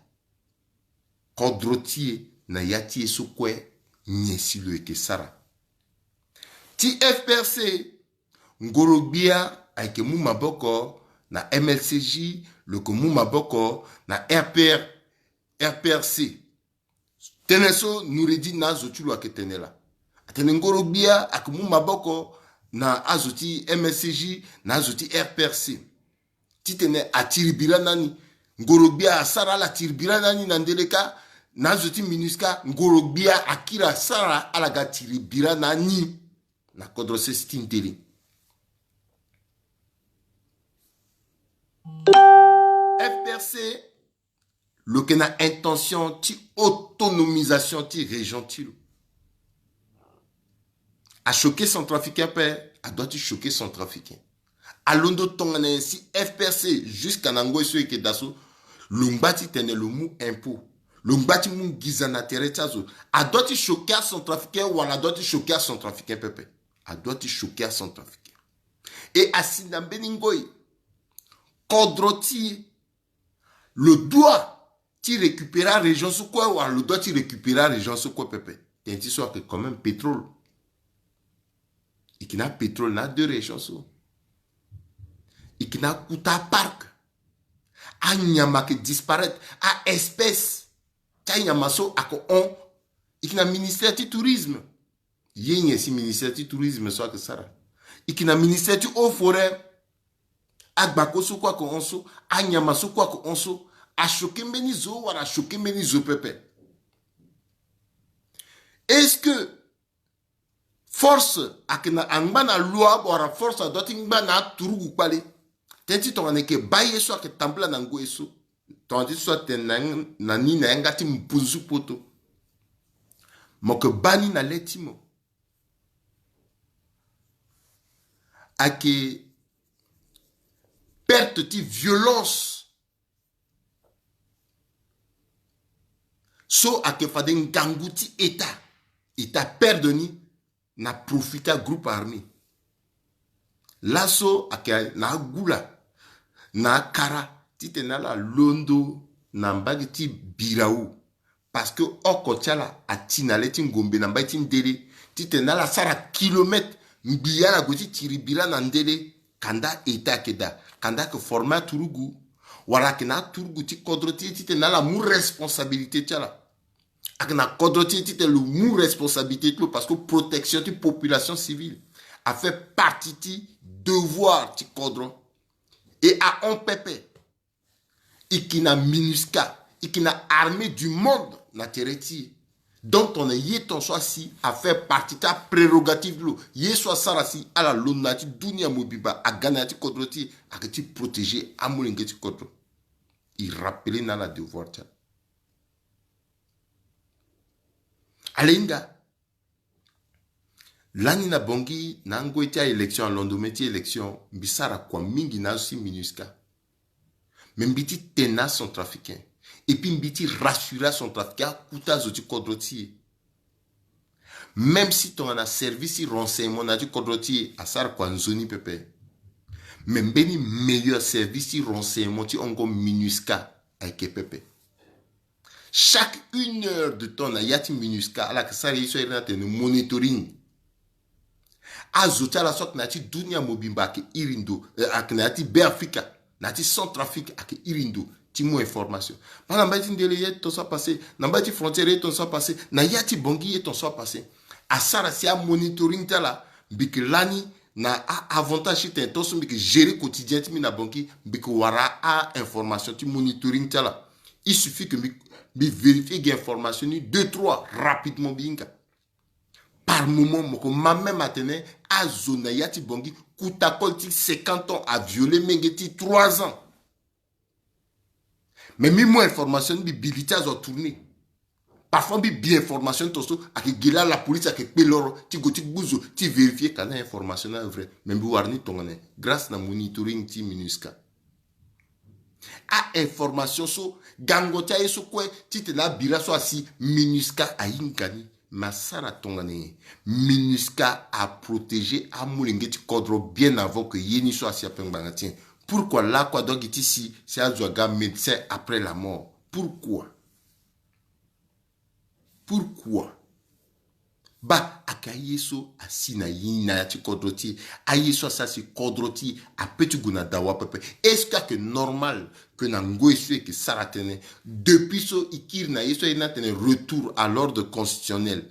kodro ti e na ya ti e so kue, nyen si lo yeke sara? Ti F P R C, ngoro gbia ayeke mu maboko na M L C J, lo yeke mu maboko na R P R, R P R C. Tënë so Noureddine na azo ti lo ayeke tene laa. Atene ngoro gbia ayeke mu maboko na azo ti M L C J na azo ti R P R C. Titene atiri bira na ni. Ngoro gbia asara ala tiri bira na ni na ndele ka, na azo ti MINUSCA, ngoro gbia akiri asara ala ga tiri bira na ni na kodro sese ti ndele. F P R C lo yeke na intention ti autonomisation ti région ti lo. Achoqué centrafricain ape, adoit ti choqué centrafricain. Alondo tongana nyen si F P R C jusqu'à na ngoi so e yeke daa so, lo ngba titene lo mu impôt, lo ngba ti mu nginza na tere ti azo. Adoit ti choqué acentrafricain wala adoit ti choqué acentrafricain pepe? Adoit ti choqué acentrafricain. E asi na mbeni ngoi, kodro ti e, lo doit ti récupérer arégion so kue wala lo doit ti récupérer arégion so kue pepe? Tënë ti so ayeke quand même pétrole. E yeke na apétrole na adeux région so. E yeke na akuta aparc. Anyama ayeke disparaître, aespèce ti anyama so ayeke hon. E yeke na ministère ti tourisme. Ye nyen si ministère ti tourisme so ayeke sara? E yeke na ministère ti eaux forêt. Agbako so kue ayeke hon so, anyama so kue ayeke hon so. Achoqué mbeni zo wala achoqué mbeni zo pepe? Est-ce que force ayeke na angba na loi wala force adoit ti ngba na aturugu kpale? Tënë ti tongana e yeke baa ye so ayeke tambula na ngoi so, tongana ti so atene na, na ni na yanga ti mpunzu poto, mo yeke baa ni na le ti mo. Ayeke perte ti violence so ayeke fade ngangu ti État, État perdre ni na profit ti agroupe armé. Laso ayeke na agula na akara titene ala londo na mbage ti birao. Parce que oko ti ala ati na le ti ngombe na mbai ti ndele titene ala sara kilomètre ngbii ala gue ti tiri bira na ndele. Kanda État ayeke daa, kanda ayeke former aturugu, wala ayeke na aturugu ti kodro ti e titene ala mu responsabilité ti ala. Ayeke na kodro ti e titene lo mu responsabilité ti lo, parce que protection ti population civile. afait partie ti devoir ti kodro. E ahon pepe. E yeke na MINUSCA, e yeke na armée du monde na tere ti e. Donc tongana ye ton so asi afait partie ti aprérogative ti lo. Ye so asara si ala londo na ya ti dunia mobimba aga na ya ti kodro ti e, ayeke ti protéger amolenge ti kodro. E rappeler na ala devoir ti ala. Ala hinga. Lani na Bangui na angoi ti a-élection, a lendemain ti élection, mbi sara kua mingi na azo ti MINUSCA. Mais mbi ti tene na acentrafricain. Et puis mbi ti rassurer acentrafricain, akuta azo ti kodro ti e. Même si tongana service ti renseignement na ya ti kodro ti e asara kua nzoni pepe, mais mbeni meilleur service ti renseignement ti hongo MINUSCA ayeke pepe. Chaque une heure de temps na ya ti MINUSCA, ala yeke sara ye so a iri ni atene monitoring. Azo ti ala so ayeke na ya ti dunia mobimba ayeke iri ndo, eh, ayeke na ya ti Beafrika, na ya ti Centrafrique ayeke iri ndo ti mu information. Baa na mbage ti ndele ye ton so apase, na mbage ti frontière ye ton so apase, na ya ti Bangui ye ton so apase. Asara si amonitoring ti ala, mbi yeke lani na a-avantage ti tene tant so mbi yeke gérer quotidien ti mbi na Bangui, mbi yeke wara a-information ti monitoring ti ala. Il suffit que mbi, mbi vérifier gi information ni deux, trois rapidement mbi hinga. Par moment, mo yeke ma même atene azo na ya ti Bangui, kuta koli ti cinquante ans, avioler menge ti trois ans. Mais mbi mu information ni, mbi bi li ti azo atourner. Parfois mbi bi information ni ton so, ayeke gi laa la police ayeke kpe loro ti gue ti gbu zo ti vérifier ka na information ni avrai. Mais mbi wara ni tongana nyen? Grâce na monitoring ti MINUSCA. A-information so, gango ti aye so kue titene abira so asi, MINUSCA ahinga ni. Mais asara tongana nyen? MINUSCA aprotéger amolenge ti kodro bien avant que ye ni so asi ape ngbanga ti nyen? Pourquoi lakue adoit gi ti si, si azo aga médecin après la mort? Pourquoi? Pourquoi? Baa, ayeke aye so asi na ye ni na ya ti kodro ti e. Aye so asara si kodro ti e ape ti gue na dawa pepe. Est-ce que ayeke normal que na ngoi so e yeke sara tënë, depuis so e kiri na ye so aye ni atene retour à l'ordre constitutionnel,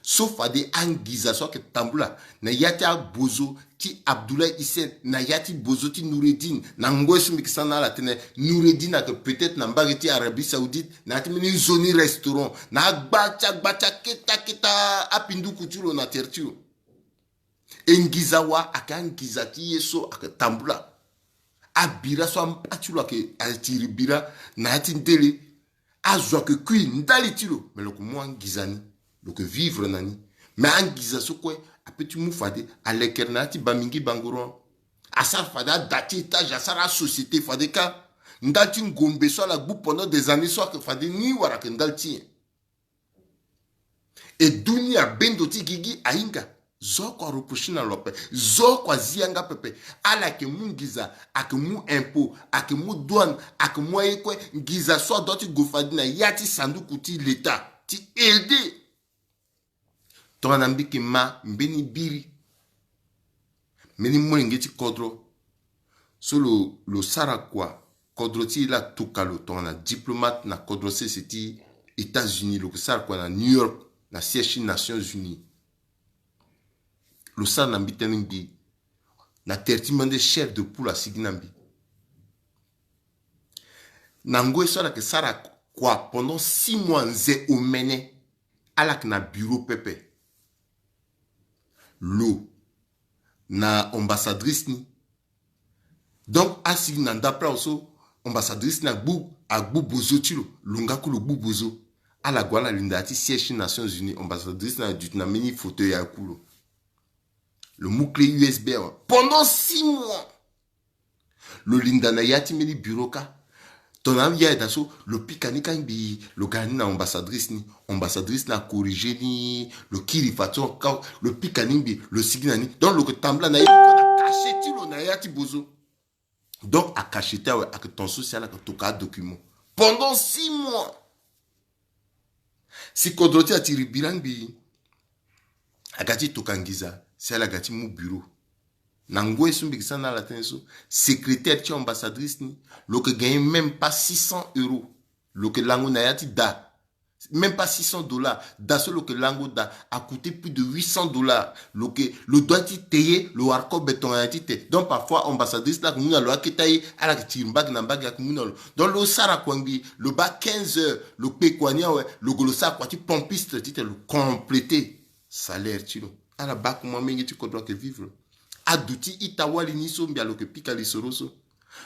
so fade angiza so ayeke tambula na ya ti abozo ti Abdoulaye Hissène, na ya ti bozo ti Noureddine, na ngoi so mbi yeke sara na ala tënë, Noureddine ayeke peut-être na mbage ti Arabie Saoudite, na ya ti mbeni nzoni restaurant, na agba ti agba ti akete akete apinduku ti lo na tere ti lo. E ngiza wa ayeke angiza ti ye so ayeke tambula. Abira so amba ti lo ayeke, atiri bira na ya ti ndele. Azo ayeke kui ndali ti lo, me lo yeke mu angiza ni, lo yeke vivre na ni. Me angiza so kue ape ti mu fade alekere na ya ti Bamingi Bangoro. Asara fade ada ti étage, asara asociété fade kâ. Ndali ti ngombe so ala gbu pendant des années so ayeke fade ni wala ayeke ndali ti nyen? E dunia bendo ti gigi ahinga. Zo oko areprocher na lo ape. Zo oko azi yanga pepe. Ala ayeke mu ngiza, ayeke mu impôt, ayeke mu douane, ayeke mu aye kue. Ngiza so adoit ti gue fade na ya ti sanduku ti l'État ti aider. Tongana mbi yeke ma mbeni biri, mbeni molenge ti kodro so lo, lo sara kua, kodro ti e laa atuka lo tongana diplomate na kodro sese ti États-Unis, lo yeke sara kua na New York na siège ti Nations Unies. Lo sara na mbi tënë ngbii. Na tere ti mande chair de poule asigi na mbi. Na ngoi so ala yeke sara kua pendant six mois, nze omene, ala yeke na bureau pepe. Lo na ambassadrice ni. Donc asigi na ndapre awe so, ambassadrice ni agbu, agbu bozo ti lo, lo nga kue lo gbu bozo. Ala gue ala linda ya ti siège ti Nations Unies, ambassadrice ni aduti na mbeni fauteuil awe kue lo. Lo mu clé U S B awe pendant six mois. Lo linda na ya ti mbeni bureau kâ. Tongana ya eda so, lo pika ni kâ ngbii, lo ga na ni na ambassadrice ni. Ambassadrice ni acorriger ni, lo kiri fadeso kâ, lo pika ni ngbii, lo sigi na ni. Donc lo yeke tambula na ye ni kue na cachet ti lo na ya ti bozo. Donc acachet ti awe ayeke ton so si ala yeke toka adocument pendant six mois. Si kodro ti e atiri bira ngbii, aga ti toka ngiza si ala ga ti mu bureau. Na ngoi so mbi yeke sara na ala tënë so, secrétaire ti ambassadrice ni, lo yeke gagner même pas six cents euros. Lo yeke lango na ya ti da. même pas six cents dollars. Da so lo yeke lango daa a coûté plus de huit cents dollars. Lo yeke, lo doit ti te ye, lo wara kobe tongana ti te. Donc parfois ambassadrice ni ayeke mu na lo aketa ye, ala yeke tiri mbage na mbage, ayeke mu na lo. Donc lo sara kua ngbii, lo baa quinze heures, lo kpe kua ni awe, lo gue lo sara kua ti pompiste titene lo compléter salaire ti lo. Ala baa kuma molenge ti kodro ayeke vivre. Aduti ita-wali ni so mbi, lo yeke pika lisoro so.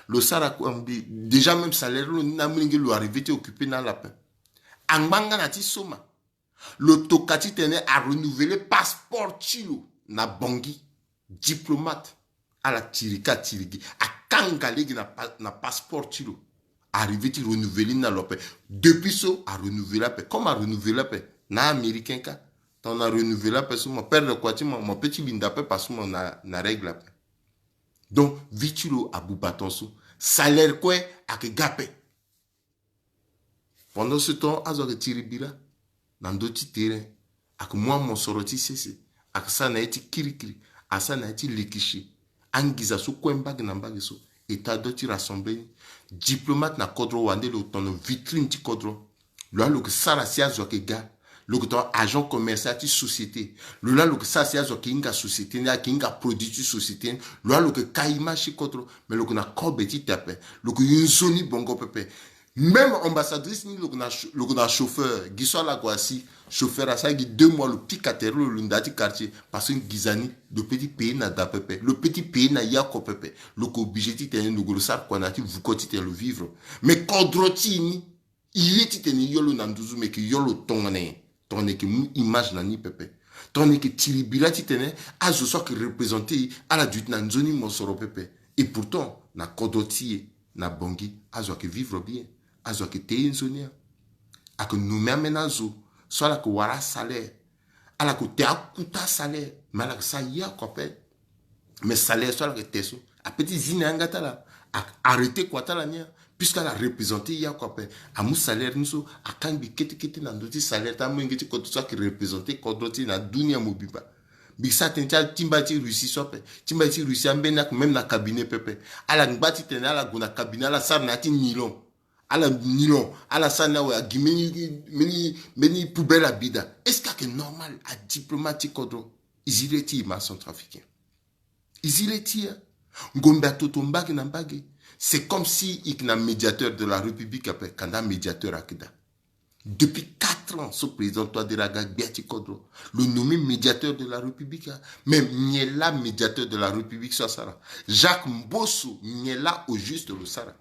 Lo sara kua ngbii, déjà même salaire lo ni na molenge lo arrivé ti occuper na ala ape. Angba nga na ti soma. Lo toka titene a renouveler passeport ti lo na Bangui. Diplomate. Ala tiri ka tiri gi. Akanga lege na, pa, na passeport ti lo. Arrivé ti renouveler ni na lo ape. Depuis so a renouveler ape. Comme a renouveler ape, na américain kâ. Tongana a renouveler ape so, mo perdre kua ti mo, mo peut ti linda ape parce que mo na, na règle ape. Donc vie ti lo abuba tongaso. Salaire kue ayeke ga ape. Pendant ce temps azo ayeke tiri bira na ndö ti terrain. Ayeke mu amosoro ti sese. Ayeke sara na ye ti kirikiri. Asara na ye ti lekisi. Anginza so kue mbage na mbage so, État doit ti rassembler ni. Diplomate na kodro wande, lo tono vitrine ti kodro. Lo laa lo yeke sara si azo ayeke ga. Lo yeke tongana agent commercial ti société. Lo laa lo yeke sara si azo ayeke hinga société ni, ayeke hinga produit ti société ni. Lo laa lo yeke ka image ti kodro. Mais lo yeke na kobe ti te ape. Lo yeke yu nzoni bongo pepe. Même ambassadrice ni lo yeke na, lo yeke na chauffeur. Gi so ala gue asi, chauffeur asara gi deux mois, lo pika tere lo, lo nda ti quartier. Parce que nginza ni lo peut ti payer na da pepe, lo peut ti payer na ye oko pepe. Lo yeke obligé titene lo gue lo sara kua na ya ti vuko titene lo vivre. Mais kodro ti e ni, e ye titene e yo lo na nduzu, mais e yeke yo lo tongana nyen? Tongana e yeke mu image na ni pepe. Tongana e yeke tiri bira titene azo so ayeke représenter e, ala duti na nzoni mosoro pepe. Et pourtant na kodro ti e na Bangui, azo ayeke vivre bien. Azo ayeke te ye nzoni ya. Ayeke nommé ameni azo so ala yeke wara asalaire. Ala yeke te akuta asalaire, mais ala yeke sara ye oko ape. Mais salaire so ala yeke te so, apeut ti zi na yanga ti ala. A arrêter kua ti ala ni ya. Puisque ala représenter ye oko ape. Amu salaire ni so, akangbi kete kete na ndö ti salaire ti amolenge ti kodro so ayeke représenter kodro ti e na dunia mobimba. Mbi sara tënë ti ala ti mbai ti Russie so ape. Ti mbai ti Russie ambeni ayeke même na cabinet pepe. Ala ngba titene ala gue na cabinet, ala sara na ya ti nilon. Ala nilon, ala sara ni awe, agi mbeni, mbeni, mbeni poubelle abi daa. Est-ce que ayeke normal? Adiplomate ti kodro. E zi le ti e, ma centrafricain. E zi le ti e. Ngombe atoto mbage na mbage. C'est comme si e yeke na médiateur de la République ape, kanda médiateur ayeke daa. Depuis quatre ans so président Touadéra aga, gbia ti kodro, lo nommé médiateur de la République, hein. Mais nyen laa médiateur de la République so asara? Jacques Mbosso, nyen laa au juste lo sara?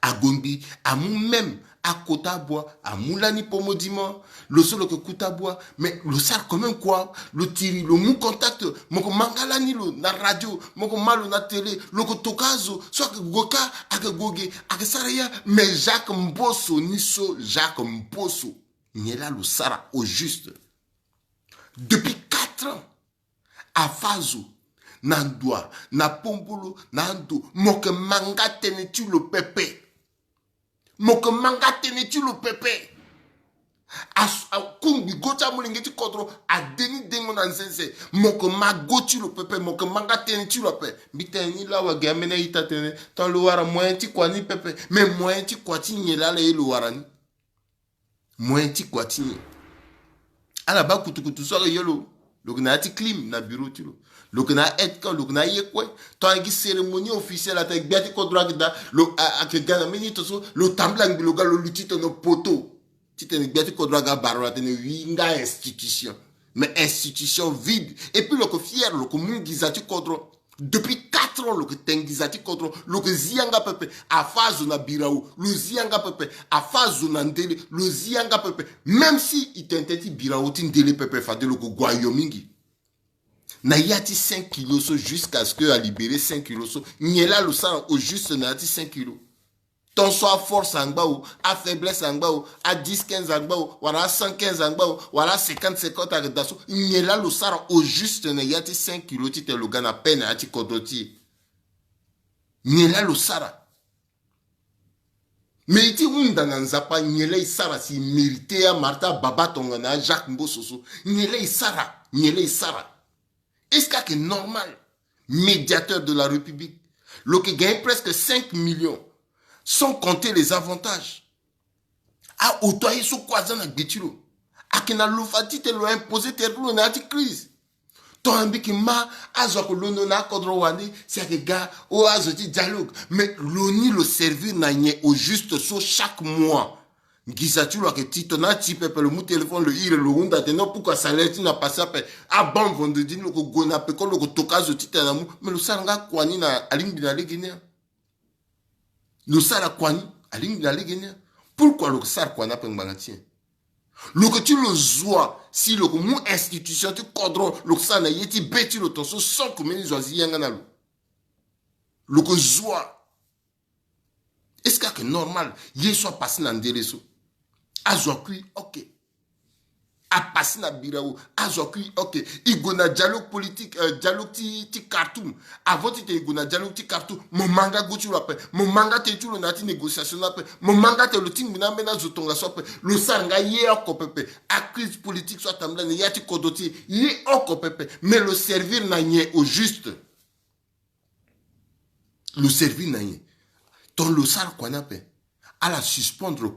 Agongbi, amu même akota abua, amu lani pomo dima, lo so lo yeke kuta abua, mais lo sara quand même kua? Lo tiri, lo mu contact, mo yeke ma nga lani lo na radio, mo yeke ma lo na télé, lo yeke toka azo so ayeke gue kâ, ayeke gue ge, ayeke sara ya. Mais Jacques Mbosso ni so, Jacques Mbosso, nyen laa lo sara au juste? Depuis quatre ans, afa azo na ndoa, na pombolo, na ando, mo yeke ma nga tënë ti lo pepe. Mo yeke ma nga tënë ti lo pepe. As-, akungbi go ti amolenge ti kodro, ade ni dengo na nzenze. Mo yeke ma go ti lo pepe, mo yeke ma nga tënë ti lo ape. Mbi tene ni laa, wage ambeni a-ita atene, tongana lo wara moyen ti kua ni pepe. Mais moyen ti kua ti nyen laa ala ye lo wara ni? Moyen ti kua ti nyen? Ala baa kutukutu so ala yo lo. Lo yeke na ya ti clim na bureau ti lo. Lo yeke na aide-camp, lo yeke na aye kue. Tongana gi cérémonie officielle atene gbia ti kodro ayeke daa, lo a, ayeke ga na mbeni ito so, lo tambula ngbi lo ga, lo luti tono poto. Titene gbia ti kodro aga bara lo atene wi nga institution. Mais institution vide. Et puis lo yeke fier, lo yeke mu nginza ti kodro. Depuis quatre ans lo yeke te nginza ti kodro, lo yeke zi yanga pepe. Afa azo na birao, lo zi yanga pepe. Afa azo na ndele, lo zi yanga pepe. Même si e tene tënë ti birao ti ndele pepe, fade lo yeke gue ayo mingi. Na ya ti cinq kilos so, jusqu'à ce que a libérer cinq kilos so, nyen laa lo sara au juste na ya ti cinq kilos? Tant so aforce angba o, afaiblesse angba o, a dix quinze angba o, wala a cent quinze angba o, wala a cinquante cinquante ayeke daa so, nyen laa lo sara au juste na ya ti cinq kilos titene lo ga na paix na ya ti kodro ti e? Nyen laa lo sara? Mais e ti hunda na Nzapa, nyen laa e sara si e mériter amara ti ababa tongana aJacques Mbosso so? Nyen laa e sara? Nyen laa e sara? Est-ce que ayeke normal? Médiateur de la République, lo yeke gagner presque cinq millions, sans compter les avantages. Aoto aye so kue aza na gbe ti lo. Ayeke na lo fa ti tene lo impose tere ti lo na ya ti crise. Tongana mbi yeke ma, azo ayeke londo na akodro wande si ayeke ga o azo ti dialogue. Mais lo ni lo servir na nyen au juste so chaque mois? Nginza ti lo ayeke ti tongana ti pepe lo mu téléphone lo iri lo hunda atene non, pourquoi salaire ti na passé ape? Abon vendredi ni lo ko gue na peko lo ko toka azo ti tene na mu. Mais lo sara nga kua ni na alingbi na lege ni a? Lo sara kua ni alingbi na lege ni a? Pourquoi lo ko sara kua ni ape ngbanga ti nyen? Lo ko ti lo zo wa si lo ko mu institution ti kodro lo ko sara na ye ti be ti lo tongaso sans que mbeni zo azi yanga na lo. Lo ko zo wa. Est-ce que ayeke normal? Ye so apase na ndele so. Azo akui, ok. Apase na birao, azo akui, ok. I gue na dialogue politique, euh, dialogue ti, ti Khartoum. Avant ti tene i gue na dialogue ti Khartoum, mo ma nga go ti lo ape. Mo ma nga tene ti lo na ya ti négociation ni ape. Mo ma nga tene lo tingbi na ambeni azo tongaso ape. Lo sara nga ye oko pepe. Acrise politique so atambula na ya ti kodro ti e, ye oko pepe. Mais lo servir na nyen au juste? Lo servir na nyen? Tongana lo sara kua ni ape, ala suspendre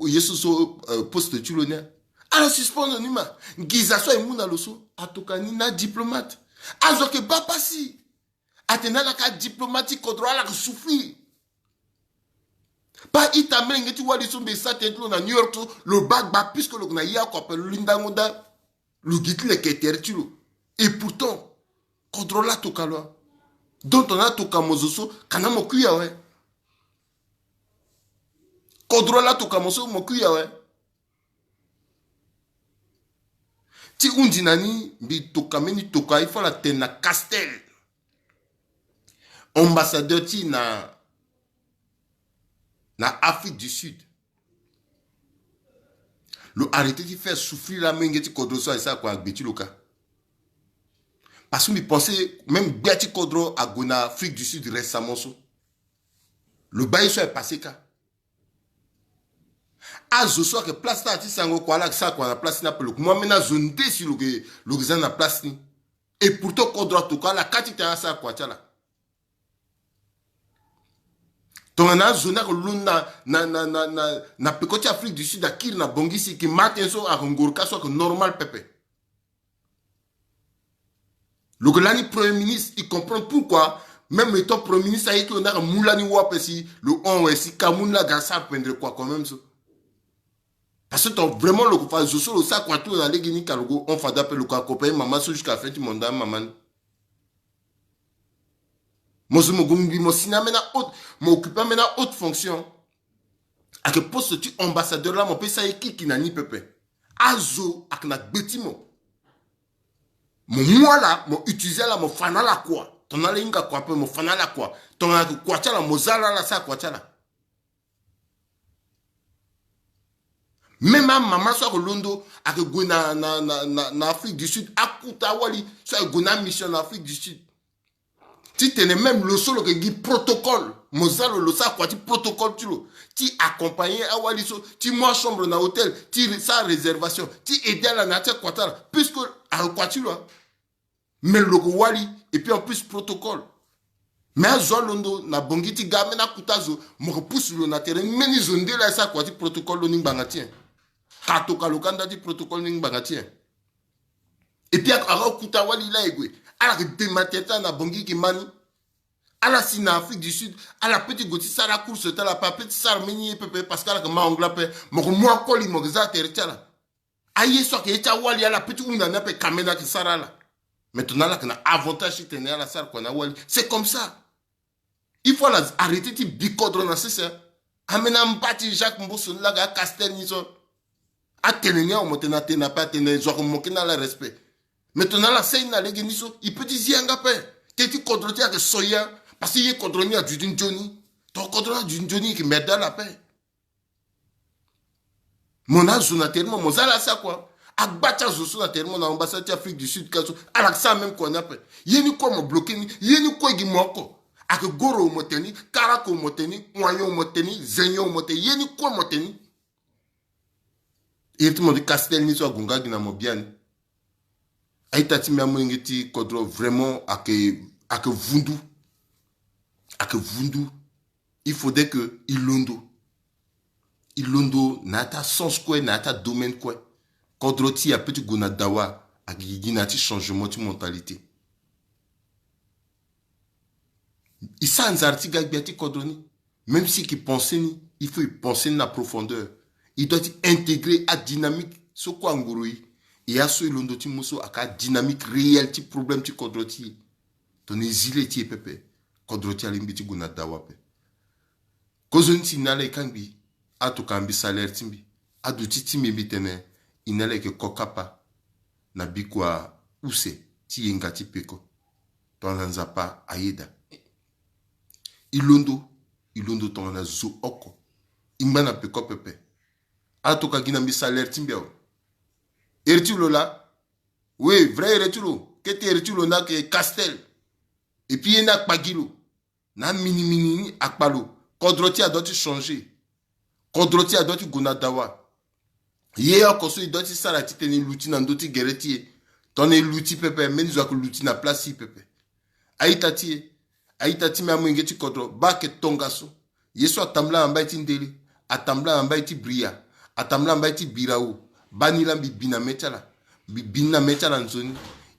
ye so so, euh, poste ti lo ni a. Ala suspendre ni ma. Nginza so aye mu na lo so, atoka ni na diplomate. Azo ayeke baa pasi. Atene ala ka diplomate ti kodro, ala yeke souffrir. Pa ita melenge ti wali so mbi sa tene ti lo na New York so, lo baa gba puisque lo yeke na ye oko ape, lo lindango nda. Lo gi ti leke tere ti lo. Et pourtant, kodro laa atoka lo a. Donc tongana atoka mo zo so, kana mo kui awe. Kodro laa atoka mo so, mo kui awe. Ti hundi na ni, mbi toka mbeni toka, il faut ala tene na Castel. Ambassadeur ti na, na Afrique du Sud. Lo arrêter ti faire souffrir amolenge ti kodro so, aye sara kua na gbe ti lo kâ. Parce que mbi pense même gbia ti kodro ague na Afrique du Sud récemment so. Lo baa ye so aye passé kâ. Azo so ayeke place ti ala ti sango kua, ala yeke sara kua na place ni ape, lo yeke mu ambeni azo nde si lo yeke, lo yeke za na place ni. Et pourtant kodro atoka ala kâ ti tene ala sara kua ti ala. Tongana azo ni ayeke londo na, na, na, na, na, na peko ti Afrique du Sud, akiri na Bangui si, e yeke ma tënë so ayeke ngoro kâ so ayeke normal pepe. Lo yeke lani premier ministre, e comprendre pourquoi même étant premier ministre, aye ti lo ni ayeke mu lani wa ape si lo hon awe si Cameroun laa aga sara pendre kua quand même so. Parce que ton vraiment lo ko fa zo so lo sara kua ti lo na lege ni ka lo ko hon fade ape, lo ko accompagner mama so jusqu'à fin ti mandat mama ni. Mo zo mo gue mo si na ambeni ahaute, mo occuper ambeni ahaute fonction. Ayeke poste ti ambassadeur laa mo peut sara ye kiki na ni pepe. Azo ayeke na gbe ti mo. Mo mu ala, mo utiliser ala, mo fa na ala kua. Tongana ala hinga kua ape, mo fa na ala kua. Tongana ayeke kua ti ala, mo za ala, ala sara kua ti ala. Même amama so ayeke londo, ayeke gue na, na, na, na, na Afrique du Sud, akuta awali so ayeke gue na amission na Afrique du Sud. Ti tene même lo so lo yeke gi protocole, mo za lo, lo sara kua ti protocole ti lo, ti accompagner awali so, ti mu achambre na hôtel, ti re-, sara réservation, ti aider ala na ya ti akua ti ala, puisque ayeke kua ti lo, hein. Mais lo yeke wali, et puis en plus protocole. Mais azo alondo na Bangui ti ga ambeni akuta zo, mo yeke pusu lo na tere ni, mbeni zo nde laa e sara kua ti protocole lo ni ngbanga ti nyen? Ka atoka lo kâ nda ti protocole ni ngbanga ti nyen? Et puis a, akuta wali laa e gue, ala yeke démater ti ala na Bangui, e yeke ma ni. Ala si na Afrique du Sud, ala peut ti gue ti sara acourse ti ala ape, ala peut ti sara mbeni ye pepe parce que ala yeke ma anglais ape. Mo yeke mu akoli, mo yeke za tere ti ala. Aye so ayeke ye ti awali, ala peut ti hunda ni ape, ka mbeni ayeke sara ala. Mais tongana ala yeke na avantage ti tene ala sara kua na awali, c'est comme ça. Il faut ala arrêter ti bi kodro na sese. Ambeni amba ti Jacques Mbosso ni laa aga Castel ni so. Atene ni awe mo tene, atene ape, atene zo ayeke manquer na ala respect. Mais tongana ala seni na lege ni so, e peut ti zi yanga ape. Teti kodro ti e ayeke so ya. Parce que ye kodro ni aduti nzoni. Tongana kodro ni aduti nzoni, e yeke merde ala ape. Mo na azo na tere ti mo, mo za ala sara kua. Agba ti azo so na tere ti mo na ambassade ti Afrique du Sud ka so, ala yeke sara même kua ni ape. Ye ni kue mo bloquer ni, ye ni kue e gi mo oko. Ayeke Goro mo tene ni, Karako mo tene ni, Wayon mo tene ni, Zenyon mo tene ni, ye ni kue mo tene ni. Iri ti mo ti Castel ni so ague nga gi na mo biani. A-ita ti mbi, amolenge ti kodro, vraiment ayeke, ayeke vundu. Ayeke vundu. Il faudrait que e londo. E londo na ya ti asens kue, na ya ti adomaine kue. Kodro ti e ape ti gue na dawa, ayeke gi na ya ti changement ti mentalité. E sara nzara ti ga gbia ti kodro ni. Même si e yeke pensé ni, il faut e pensé ni na profondeur. E doit ti intégrer adynamique so kue angoro e. E ya so e londo ti mu so ayeke adynamique réelle ti problème ti kodro ti e. Tongana e zi le ti e pepe, kodro ti e alingbi ti gue na dawa ape. Kozoni si e na ala e kangbi, atokua mbi salaire ti mbi. Aduti ti mbi mbi tene e na ala e yeke ko kapa na bikua use ti yenga ti peko. Tongana Nzapa ayeda. E londo, e londo tongana zo oko. E ngba na peko pepe. Atokua gi na mbi salaire ti mbi awe. Ere ti lo laa? Oui, vrai ere ti lo. Kete ere ti lo ni ayeke Castel. Et puis ye ni akpa gi lo. Na minimini ni akpa lo. Kodro ti e adoit ti changer. Kodro ti e adoit ti gue na dawa. Ye oko so e doit ti sara titene e luti na ndö ti gere ti e. Tongana e luti pepe, mbeni zo ayeke luti na place ti e pepe. A-ita ti e, a-ita ti mbi, amolenge ti kodro, baa ayeke tongaso. Ye so atambula na mbai ti ndele, atambula na mbai ti bria, atambula na mbai ti birao. Baa ni laa mbi bi na mê ti ala. Mbi bi ni na mê ti ala nzoni.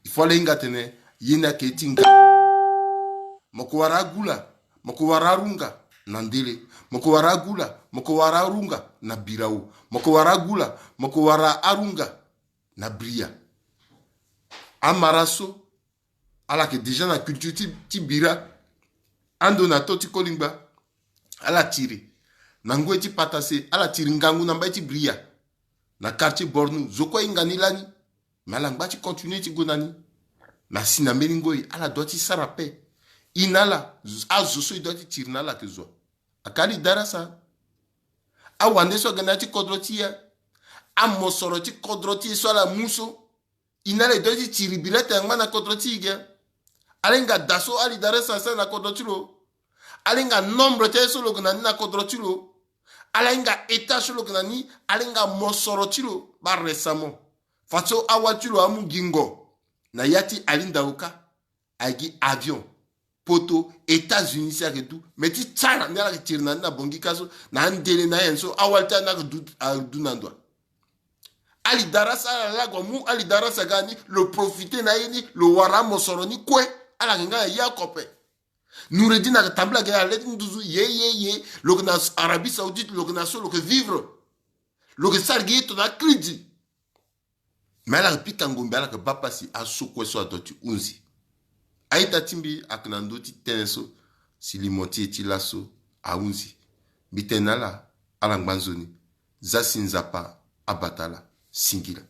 Il faut ala hinga atene ye ni ayeke ye ti nga. Mo ko wara agula, mo ko wara arunga na ndele. Mo ko wara agula, mo ko wara arunga na birao. Mo ko wara agula, mo ko wara arunga na bria. Amara so, ala yeke déjà na culture ti, ti bira. Ando na to ti kolingba, ala tiri. Na ngoi ti patase, ala tiri ngangu na mbai ti bria. Na quartier Bornou, zo kue ahinga ni lani. Me ala ngba ti continuer ti gue na ni. Me asi na mbeni ngoi, ala doit ti sara paix. E na ala, azo so e doit ti tiri na ala ayeke zo wa? Ayeke ali darasa. Awande so ayeke na ya ti kodro ti e. Amosoro ti kodro ti e so ala mu so. E na ala e doit ti tiri bira tene angba na kodro ti e ge. Ala hinga da so ali darasa asara na kodro ti lo. Ala hinga nombre ti aye so lo yeke na ni na kodro ti lo. Ala hinga état so lo yeke na ni. Ala hinga mosoro ti lo. Baa récemment, fadeso awali ti lo amu gingo na ya ti Ali Ndaoka. Ayeke gi avion. Poto, États-Unis si ayeke du. Me ti sara ni ala yeke tiri na ni na Bangui ka so, na andele na ayen so awali ti ala ni ayeke du, ayeke du na ndo wa? Ali darasa, ala laa gue amu ali darasa ga ni, lo profiter na aye ni, lo wara amosoro ni kue. Ala yeke nga na ye oko ape. Noureddin ayeke tambula gi na le ti nduzu, ye, ye, ye, lo yeke na Arabie Saoudite, lo yeke na so, lo yeke vivre. Lo yeke sara gi ye tongana akridi. Me ala yeke pika ngombe, ala yeke baa pasi, aso kue so adoit ti hunzi. A-ita ti mbi ayeke na ndö ti tënë so, si limo ti e ti laso ahunzi. Mbi tene na ala, ala ngba nzoni. Za si Nzapa abata ala. Singila.